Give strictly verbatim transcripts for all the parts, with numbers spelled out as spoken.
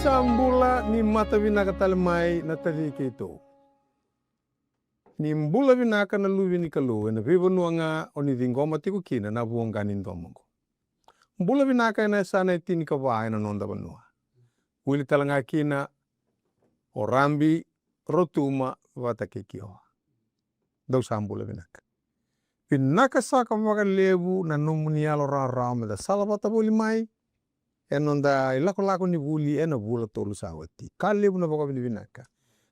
Sa bula, ni mata vinaka tale mai na taci keitou. Ni bula vinaka na luve ni Kalou ena veivanua ga o ni ciqoma tiko kina na vuqa ni domo oqo. Bula vinaka ena yasana e tinikava ena noda vanua. Wili tale ga kina o Rabi, Rotuma vata kei Kioa. Dou sa bula vinaka. Vinaka saka vakalevu na nomuni yalo rawarawa me da sala vata voli mai ena noda ilakolako ni vuli ena vula tolu sa oti. Ka levu na vakavinavinaka.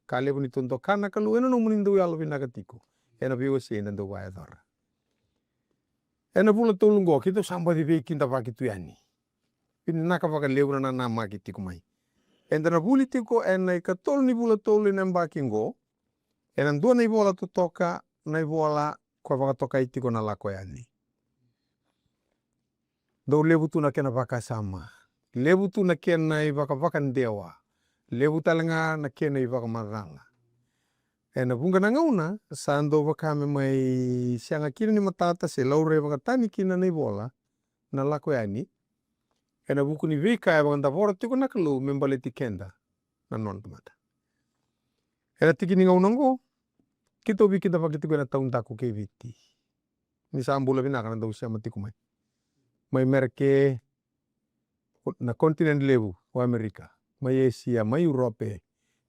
Ka levu ni dou doka na Kalou ena nomuni dau yalo vinaka tiko ena veiwasei eda dau vakayacora. Ena vula tolu oqo, keitou sa baci veikidavaki tu yani. Vinaka vakalevu na nanamaki tiko mai. Eda na vuli tiko ena ikatolu ni vula tolu ena yabaki oqo, ena dua na ivola totoka, na ivola ko vakatokai tiko na Lako Yani. Dau levu tu na kena vakasama, levu tu na kena ivakavakadewa, levu tale ga na kena ivakamacala. Ena vuqa na gauna sa dau vaka me mai sega kina ni matata se laurai vakatani kina na ivola na Lako Yani, ena vuku ni veika e vakadavora tiko na Kalou me baleti keda na nona tamata. Ena tiki ni gauna oqo, keitou veikidavaki tiko ena taudaku kei Viti. Ni sa bula vinaka na dau sema tiko mai, mai Mereke, na continent levu o Amerika, mai Esia, mai Urope.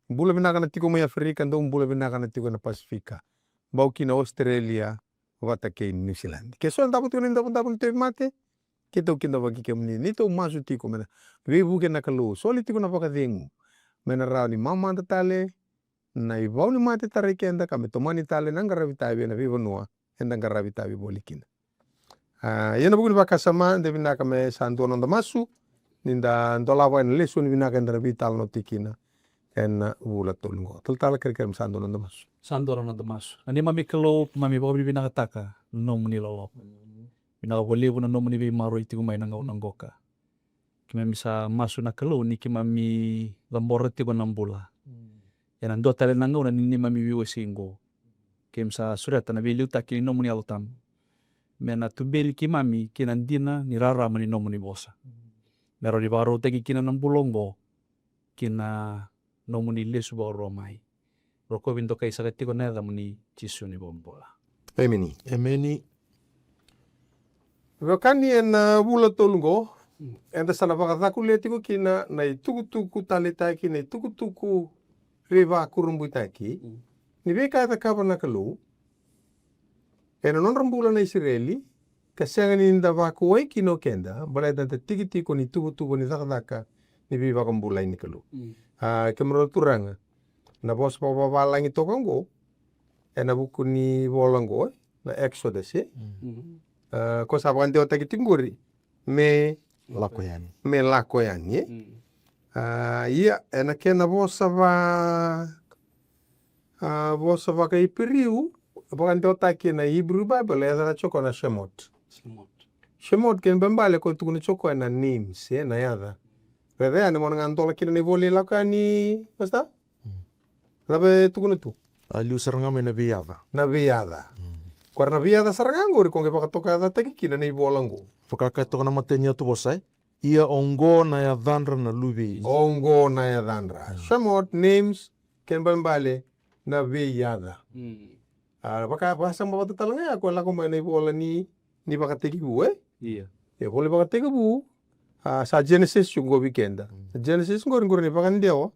Bula vinaka na tiko mai Aferika, dou bula vinaka na tiko na Pasifika, bau kina Australia vata kei New Zealand. Ke so e davo tiko na idavodavo ni tauvimate, keitou kidavaki kemuni, ni tou masu tiko me na veivuke na Kalou, soli tiko na vakacegu me na rawa ni mamada tale na ivau ni mate tarai keda ka me tomani tale na qaravi tavi ena veivanua eda qaravi tavi voli kina. A, ia na vuku ni vakasama, de vinaka me sa dua noda masu ni da dolava ena lesoni vinaka eda na veitalanoataki kina ena vula tolu oqo. Talatala, kerekere me sa dua noda masu. Sa dua noda masu. Na neimami Kalou, keimami vakavinavinakataka na nomuni loloma. Vinaka vakalevu na nomuni veimaroroi tiko mai na gauna qoka. Keimami sa masu na Kalou ni keimami cabora tiko na bula ena dua tale na gauna ni neimami veiwasei oqo. Keimami sa sureta na veiliutaki ni nomuni Yalo Tabu me na tuberi keimami ki na dina ni rarama ni nomuni vosa, me rawa ni vakarautaki kina na bula oqo ki na nomuni lesu vakarua mai. Rokovi, dokai saka tiko na yacamuni, Jisu ni vakabula. Emeni. Emeni. Veiwekani, ena vula tolu oqo eda sa na vakacakulea tiko kina na itukutuku taleitaki, na itukutuku veivakurabuitaki ni veika e cakava na Kalou ena nodra bula na Isireli, ka sega ni da vakuwai kina o keda baleta da tiki tiko ni tuvatuva ni cakacaka ni veivakabulai ni Kalou. A, kemudrau turaga, na vosa vakavavalagi toka oqo ena vuku ni vola oqo, e, na Exodus, e? A, ko sa vakadewataki tiko qori me lako yani, me lako yani, e? A, ia, ena kena vosa va, a, vosa vakaIperiu, vakadewataki ena Hebrew Bible, e yacana tiko na Shemot. Shemot. Shemot, kena ibalebale ko tukuna tiko na names, e, na yaca. Raica yani, mo na ga dola kina na ivola ni Lako Yani, Pastor? Cava e tukuna tu? A liu sara ga mai na veiyaca. Na veiyaca. Ko ira na veiyaca sara ga oqori ko qai vakatokayacataki kina na ivola oqo. Vaka ka toka na matai ni yatu vosa, e? Ia oqo na yacadra na luve i. Oqo na yacadra. Shemot, names, kena ibalebale na veiyaca. A, vaka, vakasama vata tale ga ya ko lako mai na ivola ni, ni Vakatekivu, e? Ia. E, vola ni Vakatekivu, a, sa Genesis oqo vei keda. Genesis oqori, oqori na ivakadewa,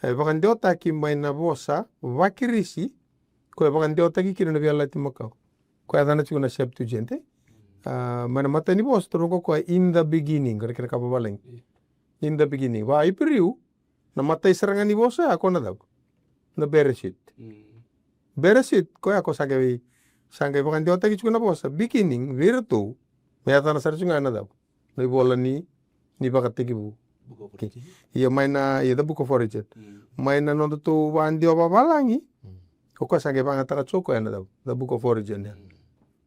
e, vakadewataki mai na vosa vaKirisi, ko e vakadewataki kina na Veiyalayalati Makawa. Ko e yacana tiko na Septuagint, e? A, mai na matai ni vosa, toro ko koya in the beginning, ko na kena ka vavalagi. In the beginning. Va Iperiu, na matai sara ga ni vosa ya ko na cava? Na Bereshit. Bereshit, koya ko sa qai, sa qai vakadewataki tiko na vosa beginning vei iratou, me yacana sara tiko ga na cava? Na ivola ni, ni Vakatekivu. Ia mai na, ia the Book of Origin. Mai na nodatou vakadewa vavalagi, o koya sa qai vakayagataka tiko o koya na cava? The Book of Origin, ya.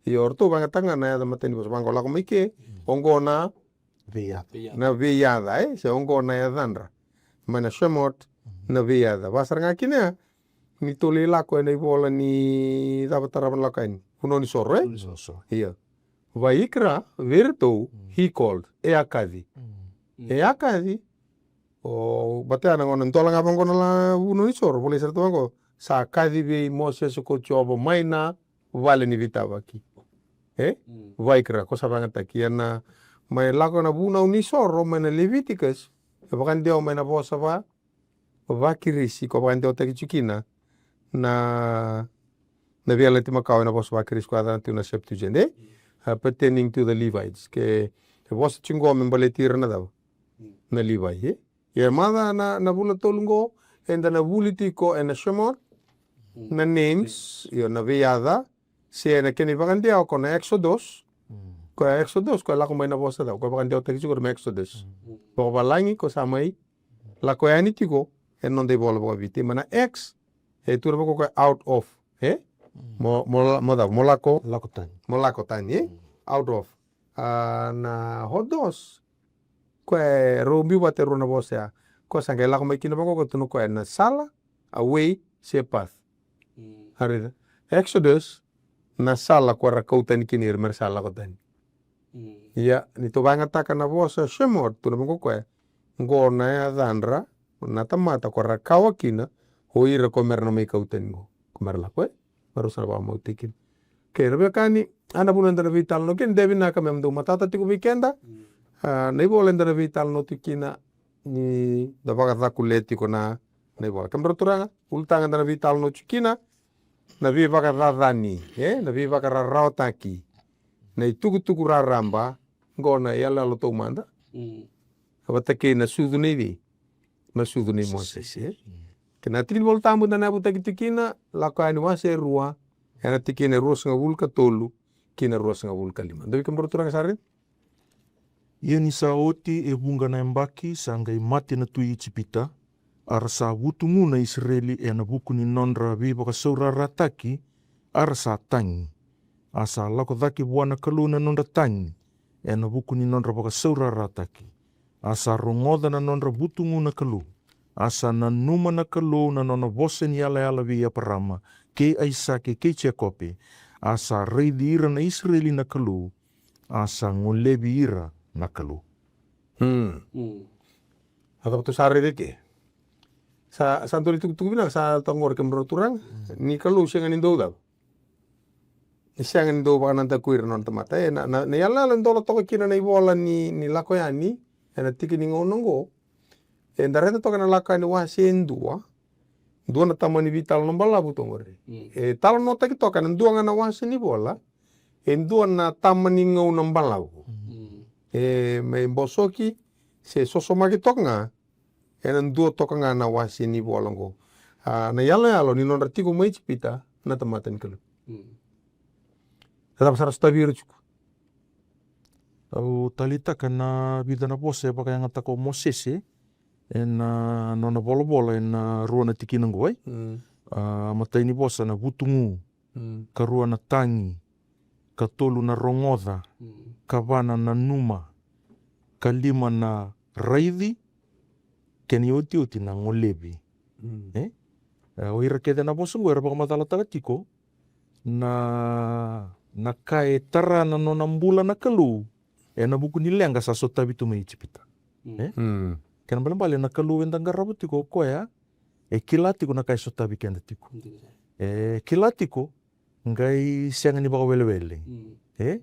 Ia o ratou vakayagataka ga na yaca matai ni vosa, vaqo lako mai ke, oqo na veiyaca. Na veiyaca, e? Se oqo na yacadra. Mai na Shemot, na veiyaca. Va sara ga kina ya, ni tou lai lako ena ivola ni cava, tarava na Lako Yani. Vunau ni Soro, e? Vunau ni Soro. Ia. Vaikra, vei iratou, he called. E a kaci. E a kaci. O, vata ya na gauna dola ga vaqo na la vunau ni soro, volai sara tu vaqo. Sa kaci vei Mosese ko Jiova mai na vale ni veitavaki. E? Vaikra, ko sa vagataki. Ia na, mai lako na vunau ni soro, mai na Leviticus, e vakadewa mai na vosa va, vakirisi, ko vakadewataki tiko kina na, na Veiyalayalati Makawa ena vosa vakirisi ko yacana tiko na Septuagint, e? Uh, pertaining to the Levites. Ke, ke vosa tiko qo me baleti ira na cava? Na Levi, e? Ia mada na, na vula tolu qo, eda na vuli tiko ena Shemot, na names, io na veiyaca, se na kena ivakadewa ko na Exodus, ko Exodus, ko lako mai na vosa cava, ko vakadewataki tiko na Exodus. Vakavalagi, ko sa mai lako yani tiko, e noda ivola vakaviti, ma na X, e tu na vaka ko out of, e? Mo, mo, mo cava, mo lako, lako tani. Mo lako tani, e? Out of. A, na hodos, ko e rau biu vata e rua na vosa ya. Ko sa qai lako mai kina vaka ko tu na ko e na sala, a way, se path. A raica. Exodus, na sala ko ra kau tani kina ira me ra sa lako tani. Ia, ni tou vagataka na vosa Shemot, tu na vaka ko e, qo na yacadra, na tamata ko ra kawa kina, o ira ko me ra na mai kau tani qo. Ko me ra lako, e? Me rau sa na vakamau tiko kina. Ke ra veiwekani, a na vuna eda na veitalanoa kina, de vinaka me dou matata tiko vei keda. A, na ivola eda na veitalanoa tiko kina, ni da vakacakulea tiko na, na ivola. Kemudrau turaga, ulutaga eda na veitalanoa tiko kina, na veivakacacani, e, na veivakararawataki, na itukutuku raraba, qo na iyaloyalo taumada. Vata kei na sucu nei vei? Na sucu nei Mosese, e? Kei na tiki ni Vola Tabu da na yavutaki tiko kina, Lako Yani wase e rua, ena tikina e ruasagavulu ka tolu ki na ruasagavulu ka lima. Dou vei kemudrau turaga sa raica? Ia ni sa oti e vuqa na yabaki, sa qai mate na tui Ijipita, a ra sa vutugu na Isireli ena vuku ni nodra veivakasaurarataki, a ra sa tagi. A sa lako cake vua na Kalou na nodra tagi, ena vuku ni nodra vakasaurarataki. A sa rogoca na nodra vutugu na Kalou. A sa nanuma na Kalou na nona vosa ni yalayala vei Eparama, kei Aisake, kei Jekope. A sa raici ira na Isireli na Kalou. A sa golevi ira na Kalou. Hmm. A cava tou sa raica eke? Sa, sa dua na itukutuku vinaka sa toka qori kemudrau turaga. Ni Kalou sega ni dau cava? Ni sega ni dau vakanadaku ira na nona tamata. E, na, na, na iyaloyalo e dola toka kina na ivola ni, ni Lako Yani, ena tiki ni gauna oqo. Eda raica toka na Lako Yani wase e dua. Dua na tama ni veitalanoa balavu toka qori. E talanoataki toka ena dua ga na wase ni vola. E dua na tama ni gauna balavu. E mai bosoki, se sosomaki toka ga. Ena dua toka ga na wase ni vola oqo. A, na iyaloyalo ni nodra tiko mai Ijipita na tamata ni Kalou. Na cava sa ra sotavi ira tiko? Au taleitaka na vica na vosa e vakayagataka o Mosese ena nona volavola ena rua na tikina oqo, e? A, matai ni vosa na vutugu, ka rua na tagi, ka tolu na rogoca, ka va na nanuma, ka lima na raici, kena iotioti na golevi. E? E, o ira kece na vosa oqo era vakamacalataka tiko na, na ka e tara na nona bula na Kalou ena vuku ni leqa sa sotavi tu mai Ijipita. E? Kena balebale na Kalou eda qarava tiko o koya e kila tiko na ka e sotavi keda tiko. E kila tiko, qai sega ni vakawelewele. E?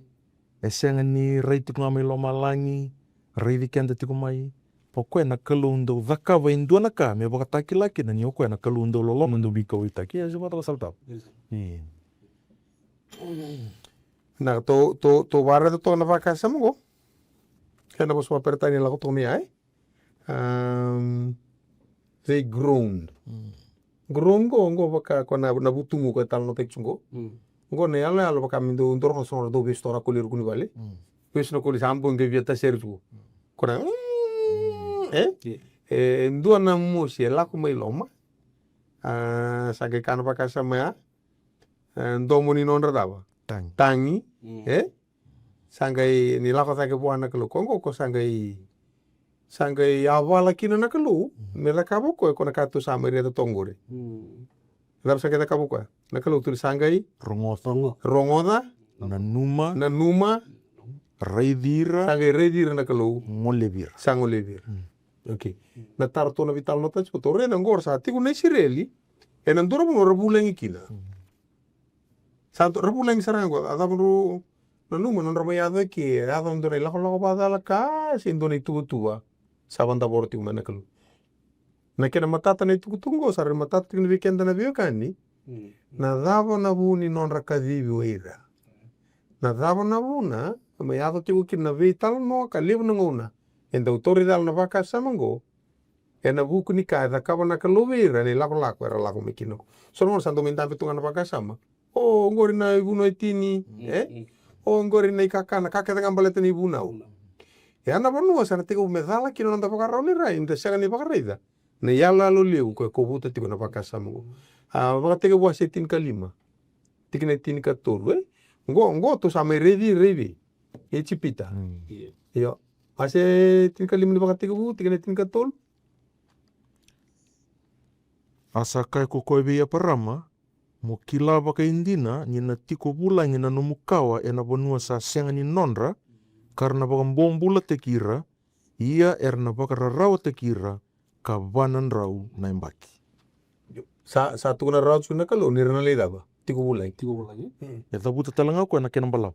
E sega ni rai tiko ga mai lomalagi, raici keda tiko mai. O koya na Kalou dau cakava e dua na ka me vakatakila kina ni o koya na Kalou dau loloma, dau veikauwaitaki. E, se vakatakila sara tu. Na, tou, tou, tou vakaraica toka na vakasama oqo. Kena vosa vakaperitania lako toka mai, e? Um, they groaned. Groan qo, qo vaka ko na, na vutugu ko e talanoataki tu qo. Qo na iyaloyalo vaka me dou dorogo so na dou vesu toka na koli ruku ni vale. Vesu na koli sa bogi qai via taseri tu. Ko na, mm, e? E dua na mosi e lako mai loma. A, sa qai kana vakasama ya. E, domo ni nodra cava? Tagi. Tagi, e? Sa qai ni lako cake vua na Kalou. Ko qo ko sa qai, sa qai yavala kina na Kalou me cakava o koya ko na ka tou sa mai raica toka qori. Cava sa qai cakava o koya? Na Kalou tu ni sa qai rogoca. Rogoca. Nanuma. Nanuma. Raici ira. Sa qai raici ira na Kalou. Golevi ira. Sa golevi ira. Okay. Na taro tou na veitalanoataka tiko, tou raica qo ra sa tiko na Isireli ena dua na vanua ra vulagi kina. Sa dua ra vulagi sara ga qo, a cava drau nanuma, nodra mai yaco eke, yaco na dua na ilakolako vakacalaka se dua na ituvatuva sa vakadavora tiko mai na Kalou. Na kena matata na itukutuku qo, sa rui matata tiko ni vei keda na veiwekani. Na cava na vu ni nodra kacivi o ira? Na cava na vuna me yaco tiko kina na veitalanoa ka levu na gauna e dau tauri cala na vakasama qo ena vuku ni ka e cakava na Kalou vei ira ena ilakolako era lako mai kina qo. So na gauna sa dau mai dabe tu ga na vakasama. O qori na ivunau e tini, e? O qori na ikakana, ka kece ga baleta na ivunau. E a na vanua sa na tekivu me cala kina na noda vakarau ni rai, ni da sega ni vakaraica na iyaloyalo levu ko e kovuta tiko na vakasama qo. A, Vakatekivu wase tinikalima, tikina e tinikatolu, e? Qo, qo tou sa mai raici ira i vei? Ijipita. Io. Wase tinikalima ni Vakatekivu, tikina e tinikatolu. A sa kaya ko koya vei Eparama, mo kila vakaidina ni na tiko vulagi na nomu kawa ena vanua sa sega ni nodra, ka ra na vakabobulataki ira, ia era na vakararawataki ira ka va na drau na yabaki. Sa, sa tukuna rawa tiko na Kalou ni ra na lai cava? Tiko vulagi. Tiko vulagi. E cavuta tale ga o koya na kena balavu.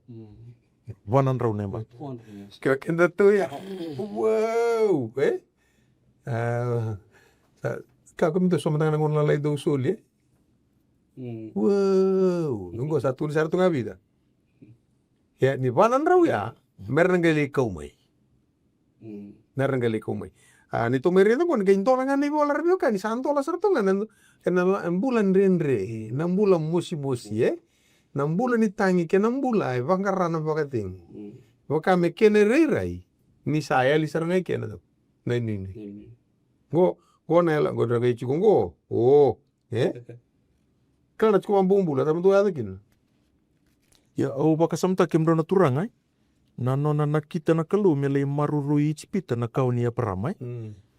Va na drau na yabaki. Ke o keda tu ya. Wow, e? A, sa, ka ko mi dou somataga na gauna lalai dou soli, e? Wow, qo sa tukuni sara tu ga vica. Ia, ni va na drau ya, me ra na qai lai kau mai. Me ra na qai lai kau mai. A, ni tou mai raica qo, ni qai dola ga na ivola ra veiwekani, sa dola sara tu ga na, ena bula dredre, na bula mosimosi, e? Na bula ni tagi kei na bula e vaqara na vakacegu. Vaka me kena irairai, ni sa yali sara ga i kena, na inuinui. Qo, qo na yala, qo na qai tiko qo, o, e? Kila na tiko vakabobula, sa mada yaco kina. Ia, au vakasamataka kemudrau na turaga, e? Na nona nakita na Kalou me lai maroroi Ijipita na kawa ni Eparama, e?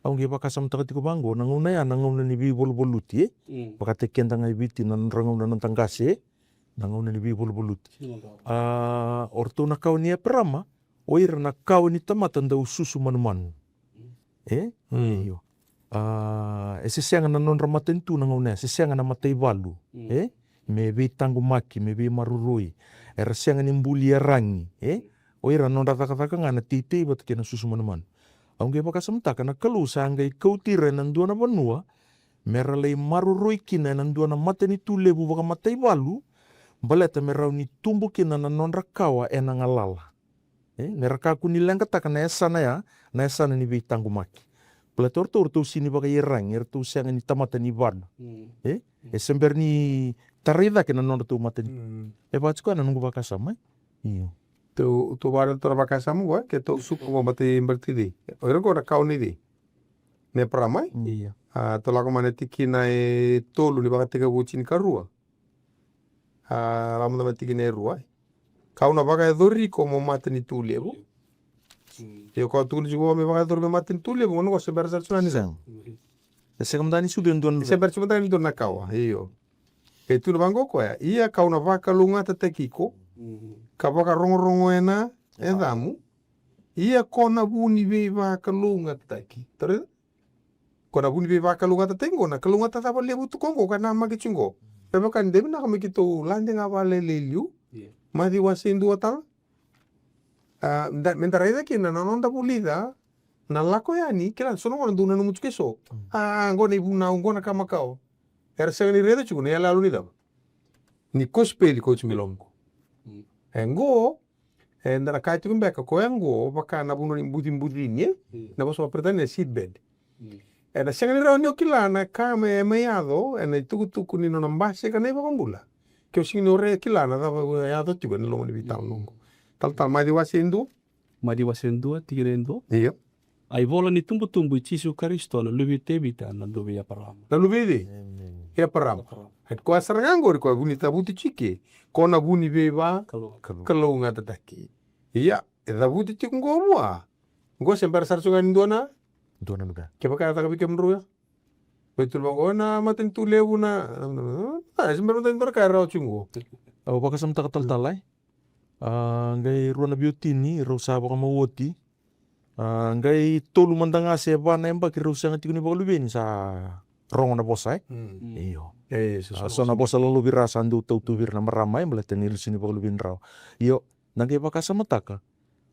Au qai vakasamataka tiko vaqo, na gauna ya na gauna ni veivaluvaluti, e? Vakataki keda ga i Viti na nodra gauna na noda qase, e? Na gauna ni veivaluvaluti. A, o ratou na kawa ni Eparama, o ira na kawa ni tamata dau susu manumanu. E? Io. A, e se sega na nodra matanitu na gauna ya, se sega na mataivalu. E? Me veitaqomaki, me veimaroroi. Era sega ni buli iyaragi. E? O ira na nodra cakacaka ga na teitei vata kei na susu manumanu. Au qai vakasamataka na Kalou sa qai kauti ira ena dua na vanua, me ra lai maroroi kina ena dua na matanitu levu vakamataivalu, baleta me rawa ni tubu kina na nodra kawa ena galala. E, me ra kakua ni leqataka na yasana ya, na yasana ni veitaqomaki. Baleta o ratou, ratou sega ni vakaiyaragi, ratou sega ni tamata ni valu. E, e se bera ni tarai cake na nodratou matanitu. E vaka tiko ya na noqu vakasama, e? Io. Tou, tou vakaraica tu na vakasama qo, e, ke tou suka qo matai Baratidei. O ira qo na kawa ni cei? Ni Eparama, e? Io. A, tou lako mai na tikina e tolu ni Vakatekivu tinikarua. A, lako mada mai tikina e rua, e. Kau na vakayacori iko mo matanitu levu. Ia ko a tukuni tiko me vakayacori me matanitu levu, gauna qo se bera sara tu ga ni cava? E sega mada ni sucu e dua na, se bera tu mada ni dua na kawa, io. E tukuna vaqo o koya, ia kau na vakalougatataki iko, ka vakarogorogo ena yacamu, ia ko na vu ni veivakalougatataki. Tauri Ko na vu ni veivakalougatataki qo, na kalougata cava levu tu qo, qo ka namaki tu qo. Me vaka ni da vinaka me keitou lade ga vakalailai liu. Maciu wase dua tale. A, da, me da raica kina na noda vulica na lako yani, kila so na gauna dou nanuma tu ke so. A, qo na ivunau, qo na ka makawa. Era sega ni raica tiko na iyaloyalo ni cava? Ni kosipeli ko tiko i loma qo. E qo, eda na kaya tiko beka ko ya qo vaka na vanua ni bucibucini, e? Na vosa vakaperitania na seed bed. Ena sega ni rawa ni o kila na ka me, e mai yaco ena itukutuku ni nona basika na iVakabula, ke o sega ni o rai kila na cava e yaco tiko ena loma ni veitalanoa qo. Talatala, Maciu wase e dua. Maciu wase e dua, tikina e dua. Io. A ivola ni tubutubu i Jisu Karisito na luve i Tevita, na luve i Eparama. Na luve i cei? Eparama. Eparama. Koya sara ga qori koya vu ni cavuti tiko, ko na vu ni veivakalougatataki. Ia, e cavuti tiko qo vua. Qo se bera sara tu ga ni dua na, dua na luve. Kevaka e caka vei kemudrau ya. Vei tu vaqo na matanitu levu na, a, e se bera matanitu na ka e rawa tu qo. Au vakasamataka talatala, e? A, qai rua na veiwatini rau sa vakamau oti. A, qai tolu mada ga se va na yabaki rau sega tiko ni vakaluveni sa rogo na vosa, e? Mm. Io. E, so, A, so so na vosa lolovi ra sa dau tautuvi ira na marama, e, baleta ni lesu ni vakaluveni rau. Io, na qai vakasamataka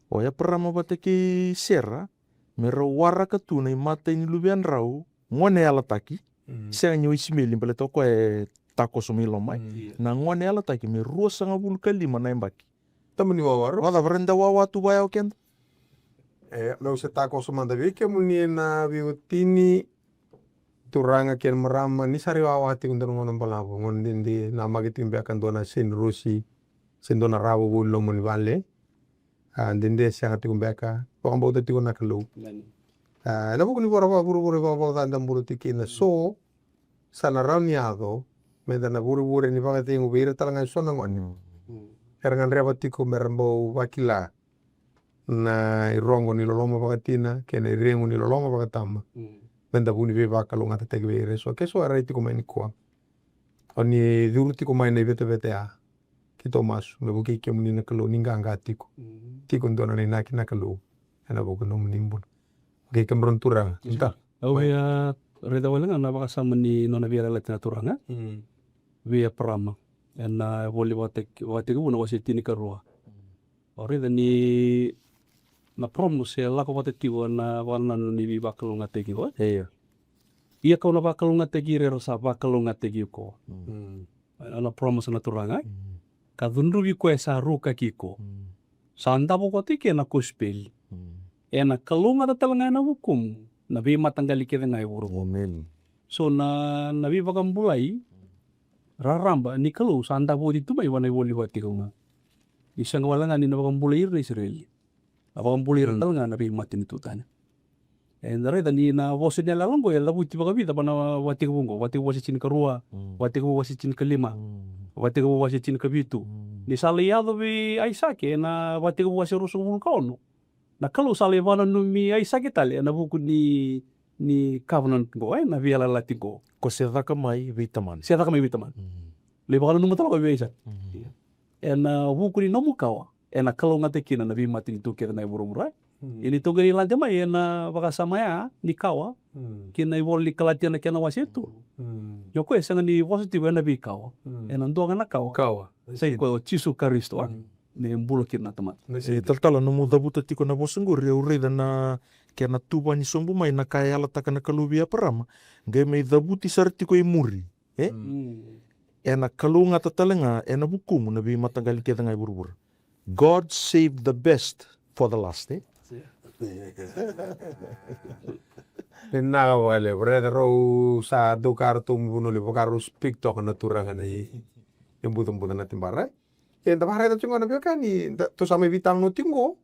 o Eparama vata kei Sera me rau waraka tu na imatai ni luvedrau gone yalataki. Mm. Sega ni o Isimeli, baleta o koya e takoso mai loma, e. Mm. Na gone yalataki me ruasagavulu ka lima na yabaki. Tamani wawa rau. Vakacava, rau da wawa tu vaya o keda? E, meu se takoso mada vei kemuni na veiwatini, turaga kei na marama, ni sa rui wawa tiko dua na gauna balavu, gauna dede, namaki tiko beka dua na senirosi se dua na ravo vou i loma ni vale. A, dede sega tiko beka, vakabauta tiko na Kalou. Amen. A, ena vuku ni vuravura, vuravura, vuravura ca da bula tiko kina, so sa na rawa ni yaco meda na vurevure ni vakacegu vei ira tale ga e so na gone. Mm. Era gadreva tiko me ra bau vakila na irogo ni loloma vakatina kei na iregu ni loloma vakatama. Mm. Meda vu ni veivakalougatataki vei ira e so. Ke so e rai tiko mai nikua, o ni curu tiko mai na ivetaveta ya, keitou masu me vukei kemuni na Kalou ni qaqa tiko. Mm. Tiko dua na inaki na Kalou ena vuku ni nomuni bula. Okei, kemudrau na turaga. Yes. Ita. Au via raica wale ga na vakasama ni nona veiyalayalati na Turaga, mm, vei Eparama ena ivola ni Vakatekivu, Vakatekivu na wase tinikarua. Mm. Au raica ni na promise e lako vata tiko ena vakanananu ni veivakalougatataki qo. Io. Ia kau na vakalougatataki ira era sa vakalougatataki iko. Mm. Mm. Ena promise na Turaga, e? Mm. Ka cudruvi koya sa rukaki iko. Mm. Sa davo koto i ke na kosipeli. Mm. Ena kalougata tale ga ena vukumu na veimataqali kece ga e vuravura. Amen. So na, na veivakabulai raraba ni Kalou sa davo oti tu mai vua na ivola ni Vakatekivu ga. Ni sega wale ga ni na vakabulai ira na Isireli. A vakabulai ira, mm, tale ga na veimatanitu tani. Eda raica ni na vosa ni yalayala oqo e cavuti vakavica va na Vakatekivu oqo, Vakatekivu wase tinikarua, mm, Vakatekivu wase tinikalima, mm, Vakatekivu wase tinikavitu. Mm. Ni sa lai yaco vei Aisake ena Vakatekivu wase ruasagavulu ka ono, na Kalou sa lai vakananumi Aisake tale ena vuku ni, ni covenant qo, e, na veiyalayalati qo. Ko se caka mai vei tamana. Se caka mai vei tamana. Mm. Lai vakananuma tale ga vei Aisake. Mm. Ena vuku ni nomu kawa ena kalougata kina na veimatanitu kece na i vuravura. Mm. Ia ni tou qai lade mai ena vakasama ya ni kawa, mm, ki na ivola ni Kalatia na kena wase e tolu. Mm. Ia o koya e sega ni vosa tiko ena veikawa. Mm. Ena dua ga na kawa. Kawa. Sa i koya o Jisu Karisito, a? Mm. Me bula kina na tamata. Na, e, talatala, nomu cavuta tiko na vosa qori, au raica na kena tuva ni sobu mai na ka e yalataka na Kalou vei Eparama. Qai mai cavuti sara tiko e muri. E? Mm. Ena kalougata tale ga ena vukumu na veimataqali kece ga e vuravura. God saved the best for the last, e? Vinaka vakalevu. Raica rau sa dau ka ratou mu vanua levu, vaka rau speak toka na turaga na i, e bucabuca na tibara. E da vakaraica tiko na veiwekani, da, tou sa mai veitalanoa tiko qo.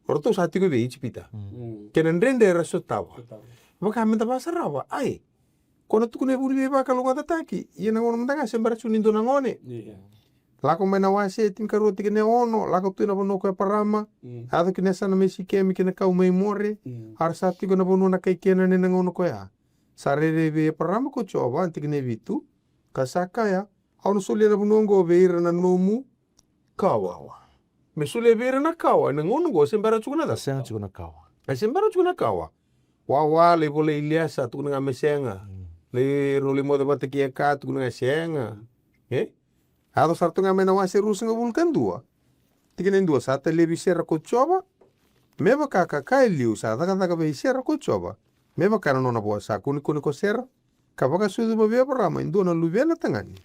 O ratou sa tiko vei Ijipita. Mm. Kei na dredre era sotava. Sotava. Vaka meda vakasarava. Ai, ko na tukuna e vuli veivakalougatataki. Ia na gauna mada ga se bera tu ni dua na gone. Io. Lako mai na wase tinikarua tikina e ono, lako tu ena vanua ko Eparama. Mm. Yaco ki na yasana mai Sikemi ki na kau mai More. Mm. A ra sa tiko ena vanua na kai Kenani ena gauna koya. Sa rairai vei Eparama ko Jiova, tikina e vitu. Ka sa kaya, au na solia na vanua oqo vei ira na nomu kawawa. Me solia vei ira na kawa, ena gauna oqo se bera tiko na cava? Sega tiko na kawa. E se bera tiko na kawa. Wawa, lai volai Iliesa, tukuna ga me sega. Mm. Lai rau lai moce vata kei Eka, tukuna ga sega. Mm. E? A yaco sara tu ga mai na wase ruasagavulu ka dua. Tikina e dua, sa talevi Sera ko Jiova. Me vaka ka kaya e liu, sa cakacaka vei Sera ko Jiova. Me vaka na nona vosa, sa kunekune ko Sera. Ka vakasucuva vei Eparama e dua na luvena tagane.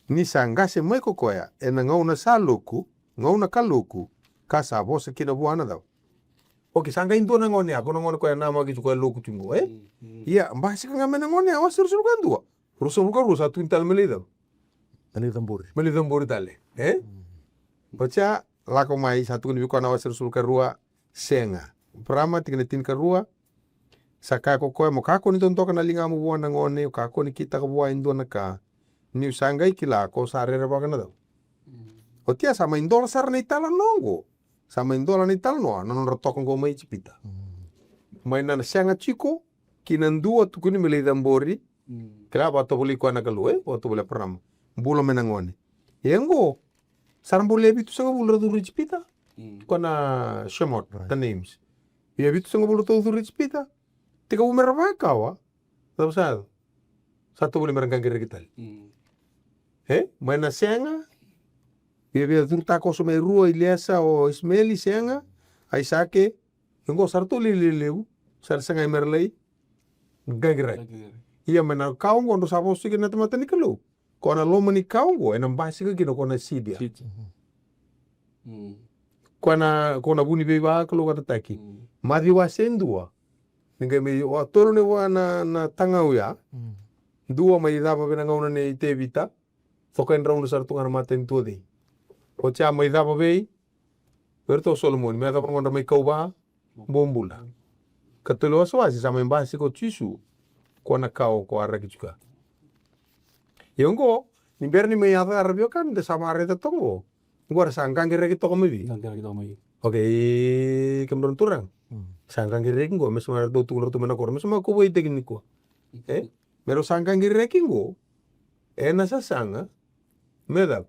Ni sa qase mai ko koya ena gauna sa loku, gauna ka loku, ka sa vosa kina vua na cava? Oke, sa qai dua na gone ya, ko na gone koya namaki tu koya loku tu qo, e? Mm, mm. Ia, basika ga mai na gone ya, wase ruasagavulu ka dua. Ruasagavulu ka rua sa tukuni tale me lai cava? Me lai cabori. Me lai cabori tale, e? Mm. Oti ya, lako mai, sa tukuni vei koya na wase ruasagavulu ka rua, sega. Eparama, tikina tinikarua, sa kaya ko koya, mo kakua ni dodoka na ligamu vua na gone, o kakua ni kitaka vua e dua na ka. Niu sa qai kila ko sa rerevaka na cava? Mm. Oti ya sa mai dola sara na italanoa oqo. Sa mai dola na italanoa na nodra toka oqo mai Ijipita. Mm. Mai na sega tiko ki na dua tukuni me lai cabori. Mm. Kila vakatovolei koya na Kalou, e? Vakatovolei Eparama. Bula mai na gone. E oqo, sa ra bau lewe vitusagavulu ra curu Ijipita. Mm. Ko na Shemot, right, the names. Ia vitusagavulu ratou curu i Ijipita. Tekivu me ra vakawa. Cava sa yaco? Sa tovolei me ra qaqiraki tale. E? Mai na sega. Ia via curu takoso mai rua, Iliesa o Isimeli, sega. Aisake. Oqo sa ratou lai lelevu. Sa ra sagai me ra lai qaqiraki. Ia mai na kawa oqo drau sa vosa kina na tamata ni Kalou. Ko na loma ni kawa oqo, ena basika kina ko na sidia. Ko na, ko na vu ni veivakalougatataki. Maciu wase dua. Ni qai mai, o tolu ni vua na, na tagau ya. Dua mai cava vei na gauna nei Tevita. Coka e drau sara tu ga na matanitu o cei. Oti ya mai cava vei. Vei ratou o Solomoni, me cava na gauna mai kauva. Bobula. Ka tolu wasewase sa mai basika o Jisu. Ko na kawa ko a raki tiko. Ia oqo, ni bera ni mai yaco ya ra veiwekani da sa vakaraica toka oqo. Oqo era sa qaqiraki toka mai vei. Qaqiraki toka mai. Okei, kemudrau na turaga. Sa qaqiraki oqo, me sa mai ratou tukuna ratou mai na koro, me sa mai kauvaitaki nikua. E? Me rau sa qaqiraki oqo, ena sasaga, me cava.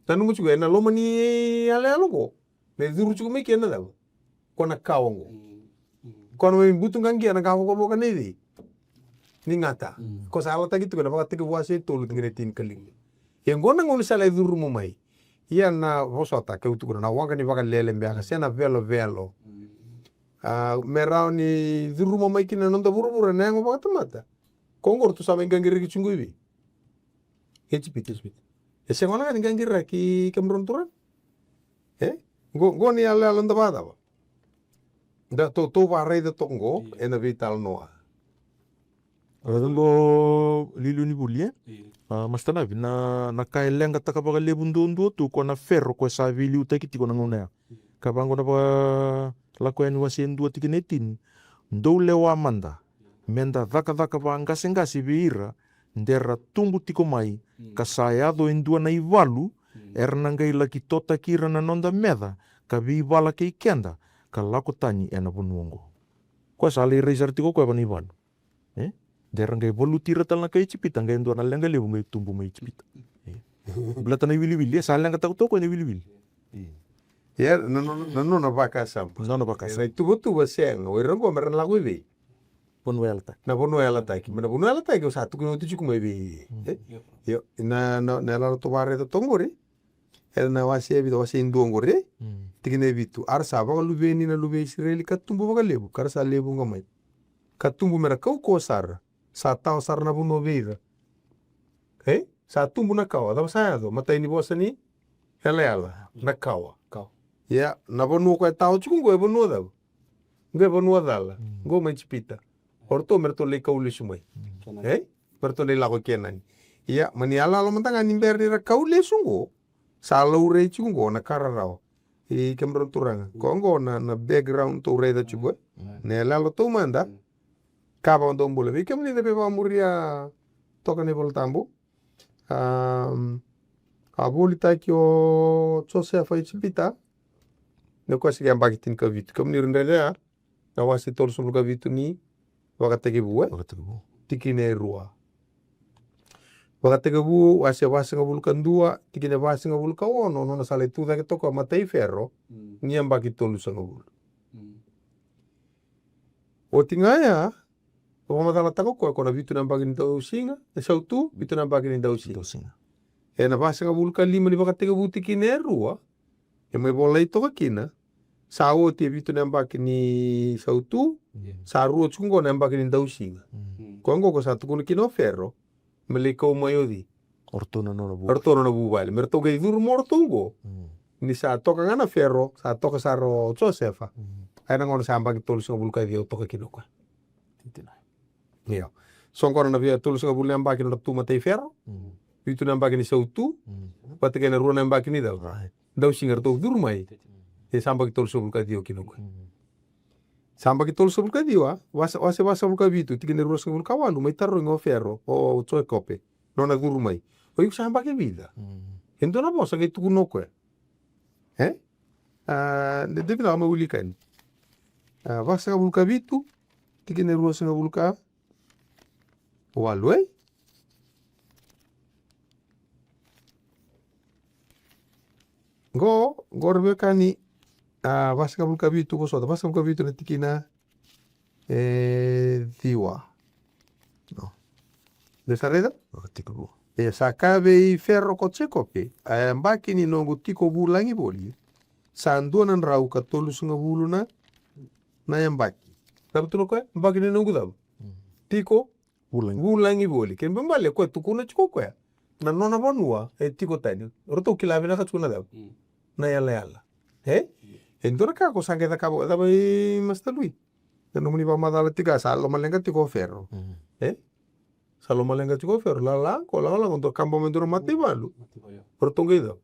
Nanuma tiko, ena loma ni yalayala oqo, me curu tiko mai kina na cava. Ko na kawa oqo. Ko na mai butu qaqia na ka vakavoka nei cei. Ni gata. Ko sa yalataki tiko ena Vakatekivu wase tolu tikina e tinikalima. Ia oqo na gauna sa lai curuma mai. Ia na vosota keu tukuna na waqa ni vakalele beka se na velovelo. A, me rawa ni curuma mai kina na noda vuravura na yago vakatamata. Ko oqo ratou sa mai qaqiraki tiko i vei. Ijipita. E sega wale ga ni qaqiraki kemudrau na turaga. E? Qo, qo ni yalayala da vakacava. Da tou, tou vakaraica toka oqo, ena veitalanoa. Raica oqo liuliu ni vuli, e? A, Master Navi, na, na ka e leqataka vakalevu duadua tu ko na Fero ko e sa veiliutaki tiko na gauna ya. Ka vaqo na Vakalako Yani wase dua tikina e tini. Dou lewa mada, meda cakacaka vaqaseqase vei ira, de ra tubu tiko mai, ka sa yaco e dua na ivalu, era na qai laki totaki ira na noda meca, ka veivala kei keda, ka lako tani ena vanua oqo. Koya sa lai rai sara tiko koya va na ivalu. E? De ra qai valuti ira tale na kai Ijipita, qai dua na leqa levu qai tubu mai Ijipita. E. Baleta na iwiliwili, e sa leqataka toka koya na iwiliwili. Ia, na nona, na nona vakasama. Nona vakasama. Ena ituvatuva sega, o ira oqo me ra na lako i vei. Vanua yalataki. Na vanua yalataki. Me na vanua yalataki, o sa tukuna oti tiko mai vei. E? Io, na, na, na yalayala tou vakaraica toka oqori. Ena wase e vitu, wase e dua oqori. Tikina e vitu. A ra sa vakaluveni na luve i Isireli ka tubu vakalevu, ka ra sa lewe vuqa mai. Ka tubu me ra kaukauwa sara. Sa tawa sara na vanua vei ira. E? Sa tubu na kawa, cava sa yaco? Matai ni vosa ni yalayala, na kawa. Kawa. Ia, na vanua koya e tawa tiko oqo e vanua cava? Oqo e vanua cala. Oqo mai Ijipita. O ratou me ratou lai kau lesu mai. E? Me ratou lai lako i Kenani. Ia, mani yalayala mada ga ni bera ni ra kau lesu oqo. Sa laurai tiko oqo na ka rarawa. I kemudrau na turaga. Ko oqo na, na background tou raica tiko, e? Na yalayala taumada. Ka vakadua bula. Vei kemuni na veivakamuria toka na iVola Tabu. A, a volitaki o Josefa i Ijipita. Na koya sega yabaki tinikavitu. Kemuni raica ya. Na wase tolusagavulu ka vitu ni Vakatekivu, e? Vakatekivu. Tikina e rua. Vakatekivu, wase vasagavulu ka dua, tikina e vasagavulu ka ono, nona sa lai tu cake toka matai Fero, ni yabaki tolusagavulu. Oti ga ya, vakamacalataka o koya ko na vitu na yabaki ni dausiga, e sautu, vitu na yabaki ni dausiga. Dausiga. Ena vasagavulu ka lima ni Vakatekivu tikina e rua, e mai volai toka kina, sa oti e vitu na yabaki ni sautu, sa rua tiko oqo na yabaki ni dausiga. Koya oqo ko sa tukuna kina o Fero, me lai kau mai o cei. O ratou na nona vuvale. O ratou na nona vuvale. Me ratou qai curu mai o ratou oqo. Ni sa toka ga na Fero, sa toka sara o Josefa. Ena gauna sa yabaki tolusagavulu ka ciwa toka kina o koya. Io. So oqo na via tolusagavulu na yabaki na ratou matai Fero. Vitu na yabaki ni sautu. Vata kei na rua na yabaki ni cau. Dausiga ratou curu mai. E sa yabaki tolusagavulu ka ciwa kina o koya. Sa yabaki tolusagavulu ka ciwa, wase, wase vasagavulu ka vitu, tikina e ruasagavulu ka walu, mai tarogi o Fero, o Jekope, nona curu mai. O iko sa yabaki vica. E dua na vosa qai tukuna o koya. E? A, de, de vinaka me wilika yani. A, vasagavulu ka vitu, tikina e ruasagavulu ka walu, e? Qo, qo ra veiwekani, A, vasagavulu ka vitu, vosota, vasagavulu ka vitu na tikina e ciwa. No. De sa raica? O, tiko vua. E sa kaya vei Fero ko Jekope, a yabaki ni noqu tiko vulagi voli sa dua na drau ka tolusagavulu na, na yabaki. Cava tukuna o koya? Yabaki ni noqu cava? Mm. Tiko vulagi. Vulagi voli. Kena ibalebale o koya tukuna tiko o koya na nona vanua e tiko tani. O ratou kila vinaka tiko na cava? Mm. Na yalayala. E? E dua na ka ko sa qai cakava, cava i Master Lui? Na nomuni vakamacala tiko, sa lomaleqa tiko o Fero. Mm. E? Sa lomaleqa tiko o Fero, lala qo, lala qo, dua kaba mai dua na mataivalu. Mataivalu, io. O ratou qai cava?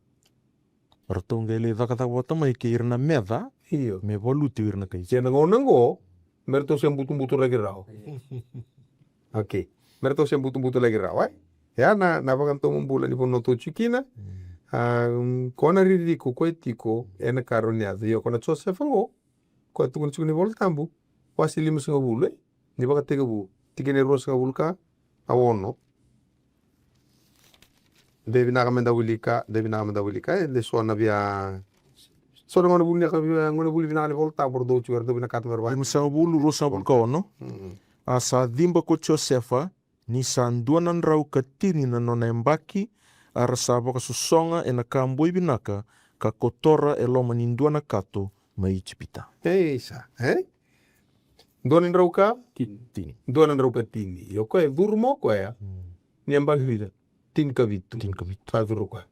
O ratou qai lai cakacaka vata mai kei ira na meca. Io. Me valuti ira na kai. Kei na gauna qo, me ratou se butubuturaki rawa. Okei. Me ratou se butubuturaki rawa, e? Ya na, na vakadomobula ni vanua tou tiko kina. Mm. A, mm, ko na ririko ko e tiko, ena karua ni yaco. Io, ko na Josefa qo, ko e tukuna tiko ni Vola Tabu, wase limasagavulu, e? Ni Vakatekivu, tikina e ruasagavulu ka, a ono. De vinaka meda wilika, de vinaka meda wilika, e, de so na via, so na gauna vuli vinaka, via, gauna vuli vinaka ni Vola Tabu, ratou tiko, ratou vinakata me ra va. Limasagavulu, ruasagavulu ka ono. Mm. A sa ciba ko Josefa, ni sa dua na drau ka tini na nona yabaki, a ra sa vakasosoga ena ka boi vinaka, ka kotora e loma ni dua na kato mai Ijipita. Ei, sa, e? Dua na drau ka? Tini. Tini. Dua na drau ka tini. Io, o koya e curu mai o koya. Mm. Ni yabaki vica? Tinikavitu. Tinikavitu. Sa curu o koya.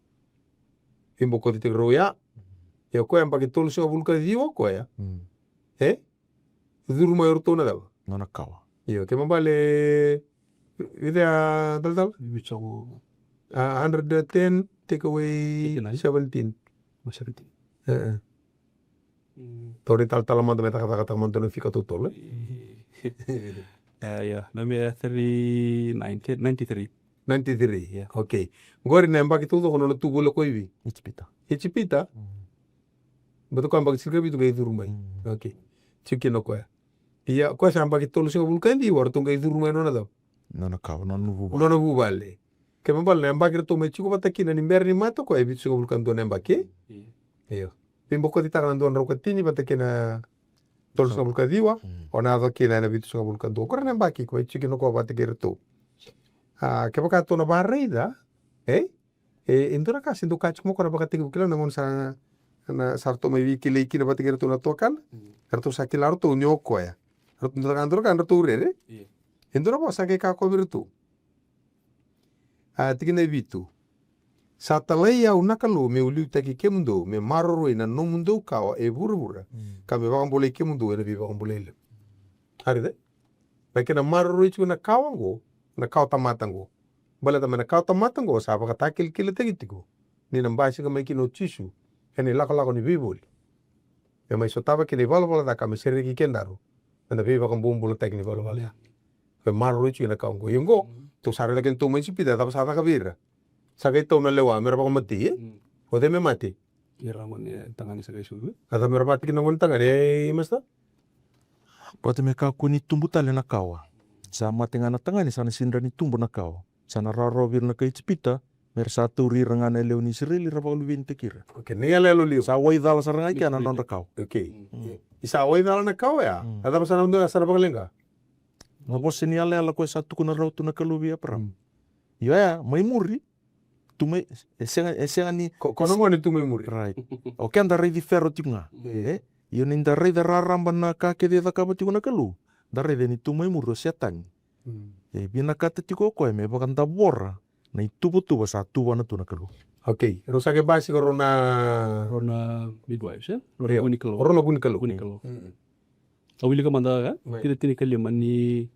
Veibokotitaki rau ya. Mm. Io, o koya yabaki tolusagavulu ka ciwa o koya. Mm. E? Curu mai o ratou na cava? Nona kawa. Io, kena ibalebale, vica ya talatala? Vica o. A, hundred and ten, take away eighty-nine. Seventeen. Ma seventeen. E, e. Mm. Tou rai talatala mada me cakacakataka mada na fika totolo, e? E, ia. Na me thirty-nine, ninety-three. Ninety-three, ia. Okei. Qori na yabaki taucoko nona tu voli o koya i vei? Ijipita. Ijipita? Mm. Baleta o koya yabaki tinikavitu qai curu mai. Mm. Okei. Tiko kina o koya. Ia, o koya sa yabaki tolusagavulu ka ciwa, o ratou qai curu mai nona cava? Nona kawa, nona vuvale. Nona vuvale. Kena ibalebale na yabaki ratou mai tiko vata kina ni bera ni mate o koya e vitusagavulu ka dua na yabaki. Io. Io. Veibokotitaka na dua na drau ka tini vata kei na tolusagavulu ka ciwa, mm, o na yaco kina ena vitusagavulu ka dua. Qori na yabaki ko e tiko kina o koya vata kei iratou. A, kevaka tou na vakaraica, e? E, e dua na ka se dau kaya tiko mai o koya na Vakatekivu, kila na gauna sa, na, sa ratou mai veikilai kina vata kei iratou na tuakana. Mm. Eratou sa kila ratou ni o koya. Ratou dau cakava dua na ka, eratou rere. Io. E dua na vosa sa qai kaya o koya vei iratou. A, tikina e vitu. Sa talai au na Kalou meu liutaki kemudou, me maroroi na nomudou kawa e vuravura, mm, ka me vakabulai kemudou ena veivakabulai levu. A raica? Na kena maroroi tiko na kawa qo, na kawa tamata qo. Baleta mai na kawa tamata qo, sa vakatakilakilataki tiko ni na basika mai kina o Jisu ena ilakolako ni veivoli. Me mai sotava kina ivalavala ca ka me sereki kedaru ena veivakabobulataki ni valavala ya. Qai maroroi tiko na kawa qo. Ia qo, mm, tou sa raica kina tou mai Ijipita, cava sa caka vei ira? Sa qai tau na lewa me ra vakamatei, e? Mm. O cei me mate? Ira gone tagane sa qai sucu. A cava me ra vakatikina na gone tagane, e, Master? Baleta me kakua ni tubu tale na kawa. Sa mate ga na tagane, sa na sega ni tubu na kawa. Sa na rawarawa vei ira na kai Ijipita me ra sa tauri ira ga na yalewa ni Isireli, ra vakaluvenitaki ira. Okei, na iyaloyalo levu. Sa waicala sara ga i kea na nodra kawa. Okei. Mm. Ni sa waicala na kawa ya, mm, a cava sa na dua sa na vakaleqa? Na vosa ni yalayala koya sa tukuna rawa tu na Kalou vei Eparaama. Mm. Io ya, mai muri, tu mai, e sega, e sega ni. Ko, ko na gone tu mai muri. Right. O keda raici Fero tiko ga. Mm. E? Io ni da raica raraba na ka kece e cakava tiko na Kalou, da raica ni tu mai muri o Setani. Mm. E vinakata tiko o koya me vakadavora na ituvatuva sa tuvana tu na Kalou. Okei, rau sa qai basika rau na, rau na midwives, e? Rau na, io, vunikalou. Rau na vunikalou. Vunikalou. Mm. Au wilika mada, e? Right. Tikina tinikalima ni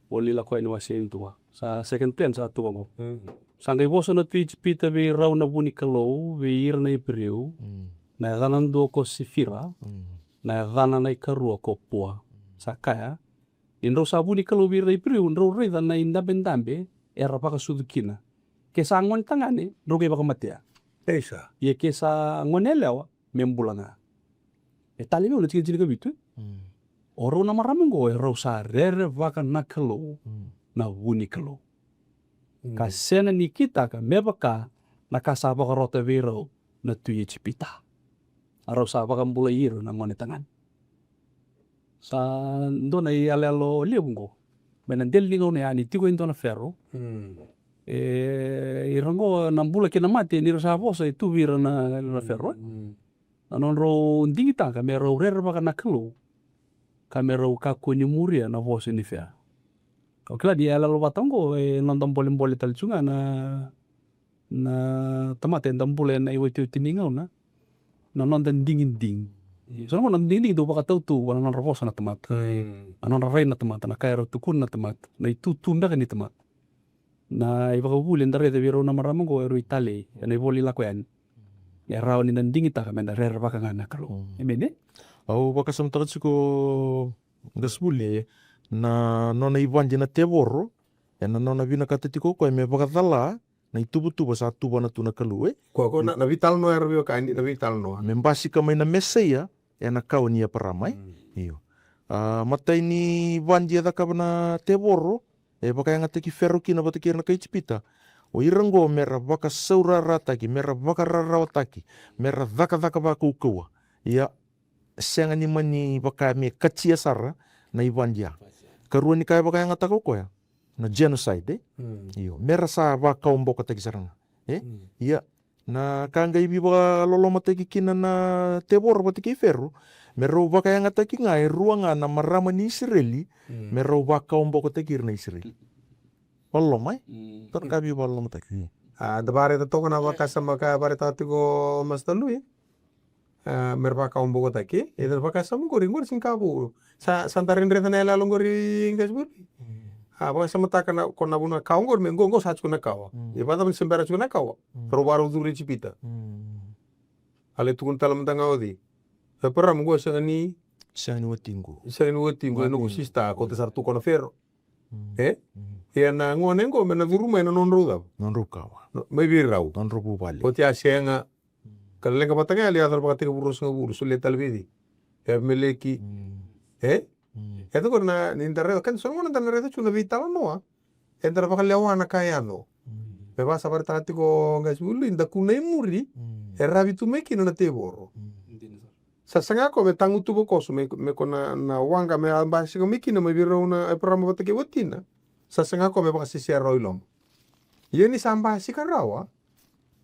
Vola ni Lako Yani wase e dua. Sa second plan sa tu vaqo. Mm. Sa qai vosa na tui Ijipita vei rau na vunikalou, vei ira na Iperiu. Mm. Na yacana dua ko Sifira. Mm. Na yacana na ikarua ko Pua. Mm. Sa kaya, ni drau sa vunikalou vei ira na Iperiu, drau raica na idabedabe era vakasucu kina. Ke sa gone tagane, drau qai vakamatea. Isa. Ia ke sa gone yalewa, me bula ga. E talei vei au na tikina tinikavitu, e? Mm. O rau na marama oqo, e rau sa rerevaka na Kalou, mm, na vunikalou. Mm. Ka sega ni kitaka me vaka na ka sa vakarota vei rau na tui Ijipita. A rau sa vakabulai ira na gone tagane. Sa dua na iyaloyalo levu qo mai na dela ni gauna ya ni tiko e dua na Fero. E, ira qo na bula kei na mate ni ra sa vosa e tu vei ira na, na Fero, e. Na nodrau digitaka me rau rerevaka na Kalou ka me rau kakua ni muria na vosa ni fea. Au kila ni iyaloyalo vata qo e noda bolebole tale tu ga na, na tamata eda bula ena iotioti ni gauna, na noda digidigi. So na gauna na digidigi dau vakatautu vua na nodra vosa na tamata, na nodra rai na tamata, na ka e rau tukuna na tamata, na itutu beka ni tamata. Na ivakavuvuli eda raica vei rau na marama qo e rui talei ena ivola i Lako Yani. E rawa ni da digitaka me da rerevaka ga na Kalou. Emeni. Au vakasamataka tiko Qasivuli, na nona ivadi na tevoro ena nona vinakata tiko o koya me vakacala na ituvatuva sa tuvana tu na Kalou, e? Ko, ko na, na veitalanoa era veiwekani, na veitalanoa. Me basika mai na Mesaia ena kawa ni Eparama, e? Io. A, matai ni vadi e cakava na tevoro, e vakayagataki Fero kina vata kei ira na kai Ijipita. O ira qo me ra vakasaurarataki, me ra vakararawataki, me ra cakacaka vakaukauwa. Ia, sega ni mani vaka me katia sara na ivadi ya. Karua ni ka e vakayagataka o koya, na genocide, e? Io, me ra sa vakawabokotaki sara ga, e? Ia, na ka qai veivakalolomataki kina na tevoro vata kei Fero, me rau vakayagataki ga e rua ga na marama ni Isireli, me rau vakawabokotaki ira na Isireli. Vakaloloma, e? Tara ka veivakalolomataki. A, da vakareta toka na vakasama ka varetaka tiko o Master Lui. A, me ra vakawabokotaki. E da vakasama qori, qori sega ni ka vou. Sa, sa da raica na iyaloyalo qori, Qasivuli. A, vakasamataka na, ko na vuna kawa qori, me qo, qo sa tiko na kawa. E vakacava ni se bera tiko na kawa? Rau vakarau curu i Ijipita. A lai tukuna tale mada ga o cei? Eparama, qo sega ni, sega ni watiqu. Sega ni watiqu, e noqu sister, ko te sara tu ko na Fero. E? Ia na gone qo me na curu mai na nodrau cava? Nodrau kawa. Mai vei rau. Nodrau vuvale. Oti a sega. Ka leqa vata ga yali, a yaco na Vakatekivu ruasagavulu, solia tale vei cei? Evimeleki. E? E toka na, ni da raica, ka ni so na gona da na raica tu na veitalanoa. E da na vakalewa na ka e yaco. Me vaka sa varetaka tiko o Qasivuli, da kua i muri, e ravi tu mai kina na tevoro. Sa saga koya me tagutuva koso me, me ko na, na waqa me a basika mai kina mai vei rau na Eparama vata kei watina. Sa saga koya me vakasesea rawa i loma. Ia ni sa basika rawa,